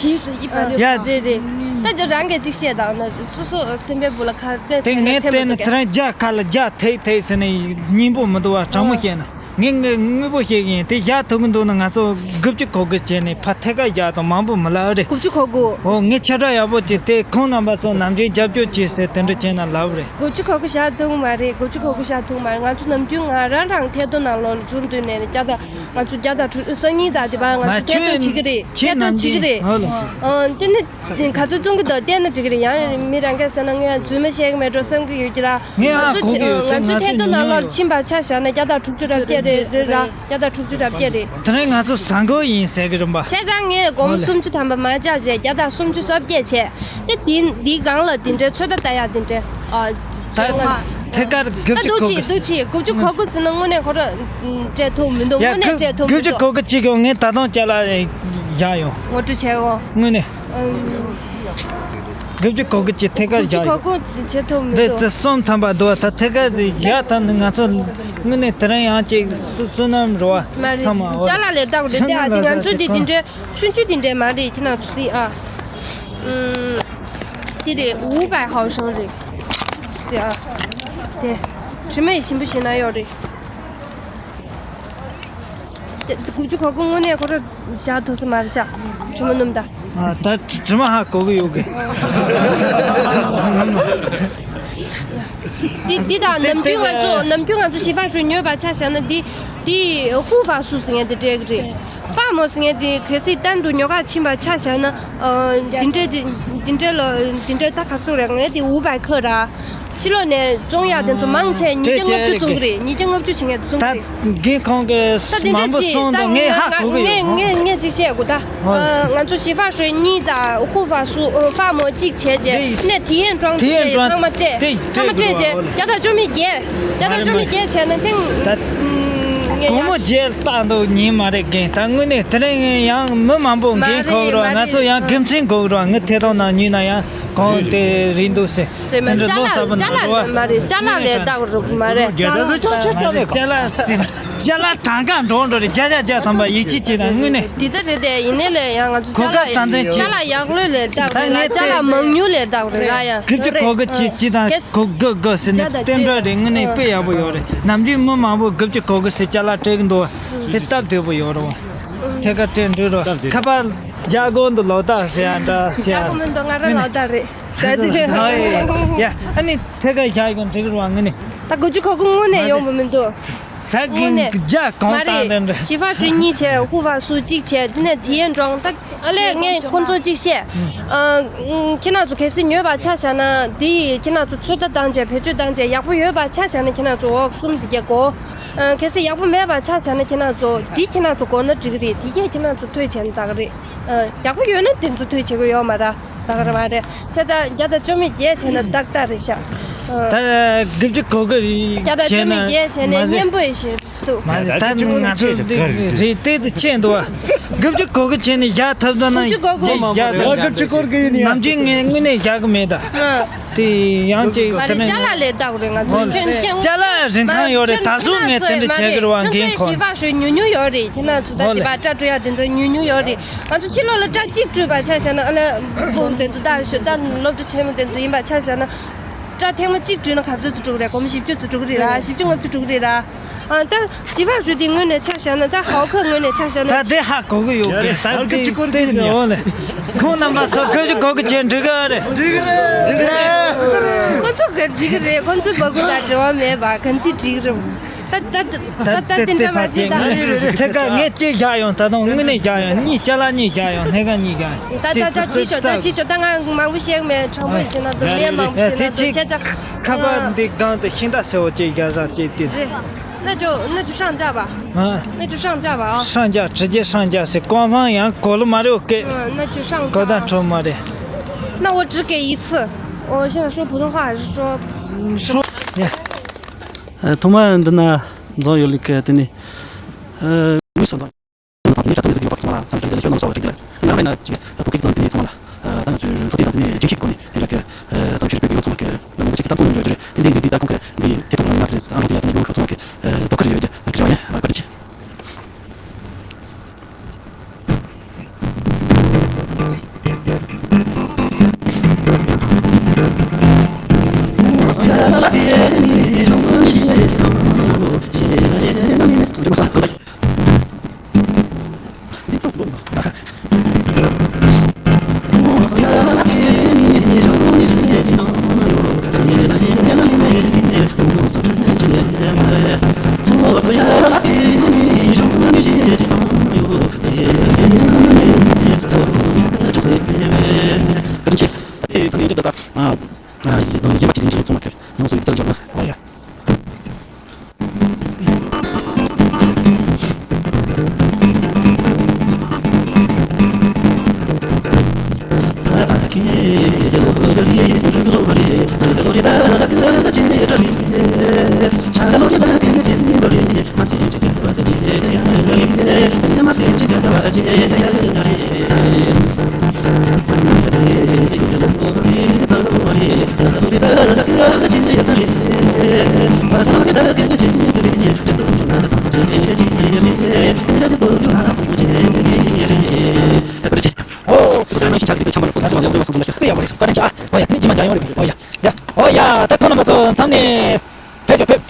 ཡིན། ཡ། རེད་རེད། ད་ཅི་རང་གིས་ཅིག་བཤད་དང་། ན་སོ་སོ་སེམས་པའི་བུ་ལ་ཁ་རྩེ་དེ་ངས་བལྟས་ན་དེ་རིང་བརྒྱ་ཁ་ལ་བརྒྱ་ཐེག་ཐེག་ཟེར་ནས་སྙིང་པོ་མི་འདུག་བ། དྲང་མོ་བཤད་ན། ངས་ངས་དངོས་པོ་བཤད་ཀྱི་ཡིན། དེ་བཞག་ཐུབ་ཀྱི་འདུག་ན་ང་ཚོ་དགུ་བཅུ་གོ་དགུ་བྱས་ནས་ཕར་ཐད་ཀར་བཞག་དང་། མང་པོ་མི་ལབ་རེད། དགུ་བཅུ་གོ་དགུ། འོ། ངས་ཁྱབ་བསྒྲགས་ཡག་པོ་བྱས་ཏེ་ཁོང་རྣམ་པ་ཚོ་ནམ་རྒྱུན་རྒྱབ་སྐྱོར་བྱས་ཟེར་དེ་འདྲ་བྱས་ན་ལབ་རེད། དགུ་བཅུ་གོ་དགུ་བཞག་ཐུབ་མ་རེད། དགུ་བཅུ་གོ་དགུ་བཞག་ཐུབ་མ་རེད། ང་ཚོ་ནམ་རྒྱུན་ང་རང་རང་ཐད་གཏོང་ནང་ལོགས་ལ་འཛུལ་དུས་ནས་བརྒྱ་དང་། ང་ཚོ་བརྒྱ་དང་དྲུག་སང་ཉིན་དང་དེ་བར་ང་ཚོ་ཐད་གཏོང་བྱེད་ཀྱི་རེད། ཐད་གཏོང་བྱེད་ཀྱི་རེད། ཨ། དེ་ནི། ག་ཚོད་བཙོང་གི་འདུག་བལྟས་ན་འགྲིག་གི་རེད། ཡང་མི་རང་གིས་ཟེར་ན་ངས་རྫུན་མ་བཤད་ཀྱི་མེད་འགྲོ་བསམ་གྱི་ཡོད་ཀྱི་ར། ངས་ཨ་གོ་གི་ཡོད། ང་ཚོའི་ཐད་གཏོང་ནང་ལོགས་ཕྱིན་པ་ཆ་བཞག་ན་བརྒྱ་དང་དྲུག་ཅུ་རེ་བརྒྱད་རེད། རེད་ར། བརྒྱ་དང་དྲུག་ཅུ་རེ་བརྒྱད་རེད། དེ་རིང་ང་ཚོ་ཟ་འགོ་ཡིན་ཟེར་གི་རེད་པ། བྱས་ཙང་ངས་སྒོར་མོ་སུམ་ཅུ་ཐམ་པ་མ་བཅག་བྱས་བརྒྱ་དང་སུམ་ཅུ་སོ་བརྒྱད་བྱས། དེ་འདི་འདིའི་སྒང་ལ་འདི་འདྲའི་ཚོད་ལྟ་ལྟ་ཡག་འདི་འདྲའི། ཨ། ད་ཐད་ཀར་དགུ་བཅུ་གོ་དགུ། ད་འདུག་ཅིག་འདུག་ཅིག་དགུ་བཅུ་གོ་དགུ་ཟེར་ན་དངོས་གནས་ཁོ་ར་སྤྲད་ཐུབ་མི་འདུག་ཡ། དངོས་གནས་སྤྲད་ཐུབ་མི་འདུག་དགུ་བཅུ་གོ་དགུ་གཅིག་གོ་ངས་ད་དུང་ཅ་ལག་བཞག་ཡོང་། ངོ་སྤྲོད་བྱས་འོ། དངོས་གནས། ཨུམ། དགུ་བཅུ་གོ་དགུ་གཅིག་ཐད་ཀར་བཞག་ཡོང་། དགུ་བཅུ་གོ་དགུ་བྱེད་ཐུབ་མི་འདུག་དེ་ཚོ་གསུམ་ཐམ་པ་འདུག་ད་ཐད་ཀར་བཞག་ཐུབ་ན་ང་ཚོ་དངོས་གནས་དེ་རིང་ཡང་ཅིག་བསོད་ནམས་རེད་པ། མ་རེད། ཚང་མ་འོ། ཅ་ལག་ལས་ལྡོག་རེད་དེ། ཨ། དེ་ང་ཚོ་འདི་འདི་འདྲའི་ཆུང་ཆུང་འདི་འདྲའི་མ་རེད། ཁྱེད་རང་ཚོ་སྲིད་ཨ། ཨུམ། འདི་རེད། 五百毫升 རེད། སྲིད་ཨ། དེ་དྲི་མ་ཡི་ཞིམ་པོ་ཞིག་ན་ཡོད་རེད། དགུ་བཅུ་གོ་དགུ་དངོས་གནས་ཁོ་རང་བཞག་ཐུབ་ས་མ་རེད་ཤག་དྲི་མ་སྣུམ་ད། ཨ། ད་དྲི་མ་ཧ་གོ་གི་ཡོད་གི། འདི་འདི་དང་ནམ་རྒྱུན་ང་ཚོ་ནམ་རྒྱུན་ང་ཚོ་ཞི་ཧྥ་ཧྲུའེ་ཉོས་པ་ཆ་བཞག་ན། འདི་འདི་ཧུ་ཧྥ་སུ་ཟེར་མཁན་དེ་སྤྲད་གི་རེད། ཧྥ་མོ་ཟེར་མཁན་དེ་གལ་སྲིད་གཏན་དུ་ཉོ་ག་ཕྱིན་པ་ཆ་བཞག་ན། ཨ། འདི་འདྲའི་འདི་འདྲའི་ལོ་འདི་འདྲའི་ད་ག་ཚོད་རེད། ངས་དེ་ཝུ་བའི་ཁ་ར། ཕྱི་ལོགས་ནས་བཙོང་ཡག་དེ་ཚོ་མང་ཆེ་ཉིས་བརྒྱ་ལྔ་བཅུ་བཙོང་གི་རེད། ཉིས་བརྒྱ་ལྔ་བཅུ་བྱེད་མཁན་དེ་བཙོང་གི་རེད། ད་རྒན་ཁོང་གིས་ད་དེ་འདྲ་མང་པོ་ཅིག་བཙོང་ད་ད་ངས་ཧ་གོ་གི་ཡོད། ངས་ངས་ཅིག་བཤད་དགོས་ད། ཨ། ང་ཚོ་ཞི་ཧྥ་ཧྲུའེ་གཉིས་དང་ཧུ་ཧྥ་སུ་ཧྥ་མོ་གཅིག་བྱས་རྗེས་ནས་ཐི་ཡན་ཀྲོང་དེ་ཚང་མ་སྤྲད། ཚང་མ་སྤྲད་རྗེས་བརྒྱ་དང་བཅུ་མེད་བརྒྱད། བརྒྱ་དང་བཅུ་མེད་བརྒྱད་བྱས་ན་ཐེངས་ད་ཨུམ། ངས་སྒོར་མོ་ཡང་བརྒྱད་ལྟ་འདུག་ཉིན་མ་རེད་རྒན། ད་དངོས་གནས་དེ་རིང་ཡང་མི་མང་པོ་མ་འགན་རེད་ཁུར་བ། མ་ང་ཚོ་རེད། ཡང་དགེ་མཚན་དགོས་རེད་བ། ངས་ཐད་གཏོང་ནང་ཉུལ་ན་ཡང་གོང་དེ་རིང་འདུག་ཟེར། རེད་མ། དེ་འདྲ་ཅ་ལག་ལོ་གསར་པ་ཅ་ནང་ལག་འགྲོ་བ། མ་རེད། ཅ་ལག་ལས་ལྟ་བ་རུ་མ་རེད། ཅ་ལག་ཅ་ལག་ཅ་ལག་གྲངས་ཀ་འགྲོ་འགྲོ་རེད། བརྒྱ་ཆ་བརྒྱ་ཐམ་པ་ཡིད་ཆེས་བྱེད་དང་། དངོས་གནས་འདི་ལྟར་རེད་དེ། ཡིན་ནའི་ལས་ཡང་ང་ཚོ་གོ་ཅ་སྐབས་ལག་དང་འཛིན་ཅ་ལག་ཡག་ལོས་ལས་ལྟ་བ་རེད་ལ། ད་ངས་ཅ་ལག་མང་ཉུང་ལས་ལྟ་བ་རེད་ལ། ཡང་དགུ་བཅུ་གོ་དགུ་གཅིག་གཅིག་དང་གོ་དགུ་དགུ་ཟེར་ནས་བསྟན་འགྲོ་རེད། དངོས་གནས་དཔེ་ཡག་པོ་ཡོད་རེད། ནམ་རྒྱུན་མི་མང་པོ་དགུ་བཅུ་གོ་དགུ་ཟེར་ཅ་ལག་སྤྲད་གི་འདུག་བ། དེ་སྟབས་བདེ་པོ་ཡོད་རེད་བ། ཐད་ཀར་སྤྲད་འགྲོ་རོགས། ཁ་པར་རྒྱ་སྒོ་འདུག་ལོ་རྟགས་ཟེར་ཡ་འདྲ་ཟེར་ཡ། ཡག་པོ་མི་འདུག་ང་རང་ལོ་རྟགས་རེད་ཟེར་ཅི་བྱས། ཡ། ཨ་ནི་ཐད་ཀར་བཞག་ཡོང་འགྲིག་རེད་བ། ངས་ནི་ད་དགུ་བཅུ་གོ་དགུ་དངོས་གནས་ཡོང་བ་མི་འདུག་ད་དངོས་གནས་རྒྱ་གང་མ་བཏང་རེད། དེ་འདྲ། ཞི་ཧྥ་ཧྲུའེ་གཉིས་བྱས། ཧུ་ཧྥ་སུ་གཅིག་བྱས། དེ་ནས་ཐི་ཡན་ཀྲོང་། ད་ཨ་ལས་ངས་ཁོང་ཚོ་གཅིག་བཤད། ཨ། ཁྱེད་རང་ཚོ་གལ་སྲིད་ཉོས་པ་ཆ་བཞག་ན། དེ་ཁྱེད་རང་ཚོ་ཚོད་ལྟ་བཏང་བྱས། བེད་སྤྱོད་བཏང་བྱས་ཡག་པོ་ཡོད་པ་ཆ་བཞག་ན་ཁྱེད་རང་ཚོ་འོ་གསུམ་དེ་གས་གོ། ཨ། གལ་སྲིད་ཡག་པོ་མེད་པ་ཆ་བཞག་ན་ཁྱེད་རང་ཚོ་དེ་ཁྱེད་རང་ཚོ་གོ་ན་འགྲིག་གི་རེད། དེ་གས་ཁྱེད་རང་ཚོ་ཐོས་བྱས་ན་ད་ག་རེད། ཨ། ཡག་པོ་ཡོད་ན་དེ་ཚོ་ཐོས་བྱེད་དགོས་ཡོད་མ་རེད། ད་ག་རེད་མ་རེད། ཤ་ཚ་བརྒྱ་དང་བཅུ་མེད་བརྒྱད་བྱས་ན་ཏག་ཏག་རེད་ཤག་ཨ། ད་དགུ་བཅུ་གོ་དགུ་བྱས་ན་བརྒྱ་དང་བཅུ་མེད་བརྒྱད་བྱས་ནས་མ་ཟད། སྙན་པོ་ཡིན་ཞེས་འདུག་མ་ཟད། ད་ང་ཚོ་འདི་རེད། ཏོག་ཙམ་ཆེ་འདུག་བ། དགུ་བཅུ་གོ་དགུ་བྱས་ནས་བཞག་ཐུབ་ད་ན་དགུ་བཅུ་གོ་དགུ་ཅིག་བཞག་ཐུབ། དགུ་བཅུ་གོ་དགུ་ཡིན་ཡ། ནམ་རྒྱུན་ངས་དངོས་གནས་བཞག་གི་མེད་ད། ཨ། དེ་ཡང་ཅིག་མ་དེ་རེད། ནས་ཅ་ལག་ལས་ལྟ་དགོས་རེད། ང་ཚོ་ཨོ་ལེ། ཁྱོད་ཅ་ལག་རིན་ཐང་ཡོད་རེད། ད་གཟོད་ངས་དེ་འདྲ་བྱེད་གི་རེད་བ། ཁྱོད་རང་འགན་ཚོས་ཁུར། མ་རེད། ཁྱོད་ཚོས་ཞི་ཧྥ་ཧྲུའེ་ཉུང་ཉུང་ཡོད་རེད། ཁྱེད་རང་ཚོ་ད་ཨོ་དེ་ལེ། པ་སྐྲ་བྲུ་ཡ་དེ་ཚོ་ཉུང་ཉུང་ཡོད་རེད། ང་ཚོ་ཕྱི་ལོགས་ལ་སྐྲ་གཅིག་བྲུས་པ་ཆ་བཞག་ན་ཨ་ལ་ཕུང་དེ་ཚོ་ད་ཞོ་ད་སློབ་གྲྭ་ཆེན་མོ་དེ་ཚོ་ཡིན་པ་ཆ་བཞག་ན། སྐྲ་ཐེངས་མ་གཅིག་བྲུས་ན་ག་ཚོད་ཚོད་འགྲོ་གི་རེད། སྒོར་མོ་བཞི་བཅུ་ཚོད་འགྲོ་གི་རེད་ར། བཞི་བཅུ་ལྔ་བཅུ་འགྲོ་གི་རེད་ར། ཨ། ད་ཞི་ཧྥ་ཧྲུའེ་དེ་དངོས་གནས་ཆ་བཞག་ན། ད་ཧའོ་ཁེ་དངོས་གནས་ཆ་བཞག་ན། ད་དེ་ཧ་གོ་གི་ཡོད་གི། ད་དགུ་བཅུ་གོ་དགུ་ཡིན་ཡ། ཨོ་ལེ། ཁོང་རྣམ་པ་ཚོ་དགུ་བཅུ་གོ་དགུ་བྱས་འགྲིག་གི་རེད། འགྲིག་གི་རེད། ཁོ་ཚོ་གི་འགྲིག་གི་རེད། ཁོ་ཚོ་སྦ་ཁུག་དང་འབྲེལ་བ་མེད་པ་གང་དེ་འགྲིག་གི་རེད། ད་ད་ད་ད་དེ་འདྲ་མ་བྱེད་ད། ཐད་ཀར་ངས་གཅིག་བཞག་ཡོང་། ད་དུང་དངོས་གནས་བཞག་ཡོང་། གཉིས་ཅ་ལག་གཉིས་བཞག་ཡོང་། སྣེ་ཁ་གཉིས་བཞག་ཡོང་། ད་ད་ད་ཕྱི་ཤོག་ད་ཕྱི་ཤོག་ད་ང་མང་པོ་བཤད་མེད། དྲང་པོ་བཤད་ན་འདུག་མེད། མང་པོ་བཤད་ན་འདུག་བྱས་ཙང་ཁ་པར་འདི་སྒང་དུ་ཤིང་རྟ་སེར་པོ་ཅིག་བཞག་ས་ཅིག་དེ་རེད། 那就那就上架吧。啊，那就上架吧啊。上架，直接上架是官方 ཡང་གོ་ལ་མ་རེད། ཨོ་ཀེ། 嗯，那就上架。 གོ་ད་འཕྲོ་མ་རེད། 那我只给一次，我现在说普通话还是说说呀。 ཐོག་མར་འདི་ན་འཛོམས་ཡོད་ལུགས་ཀྱི་དེ་ནི་དངོས་སུ་འཛོམས། དེ་ནས་ད་དུང་ཟིག་ཡོད་པ་ཚང་མ་ལ་འཚམས་འདྲི་དང་ཞུ་གནང་སོགས་རིགས་དེ་ལ། ཡང་མིན་ན་ཅིག་བོད་སྐད་དང་དེ་ཚང་མ་ལ། ད་ང་ཚོས་འཕྲོད་བསྟེན་དང་དེ་ནས་རྒྱུན་ཤེས་སྒོ་ནས་ཡིན་ལ་གི། བརྩམས་ཆོས་རིག་པའི་ཡོད་ཚང་མ་གི་ལོ་ངོ་གཅིག་གི་ལྟ་སྐོར་ཡོང་རྒྱུ་རེད། དེ་འདྲའི་འདི་འདི་ལྟ་ཁོང་གི་འདི་དེ་ཐོག་ལ་ཡོད་ན་རེད། ཨང་རོགས་དེ་ཡ་དེ་ནས་ལོ་ངོ་ཤོག་ཚང་མ་གི་དོ་ཁུར་ཡོད་རྒྱུ་གི་རེ་བ་ཡིན། བཀའ་དྲིན་ཆེ། ཨོ། ཁྱེད་རང་ཤི་ཆགས་ཀྱི་འདུག་ཆམ་པ་ལ་ཁོ་ཚོ་ཡག་པོ་རེད་སོང་། བཀའ་དྲིན་ཆེ། ཨ། ཨོ་ཡ། ནི་ཅི་མ་འཇམ་ཡོང་རེད། ཨོ་ཡ། ཡ། ཨོ་ཡ། ད་ཁོང་རྣམ་པ་ཚོ་མཚམས་ནས་ཕེབས་ཤོག་ཕེབས།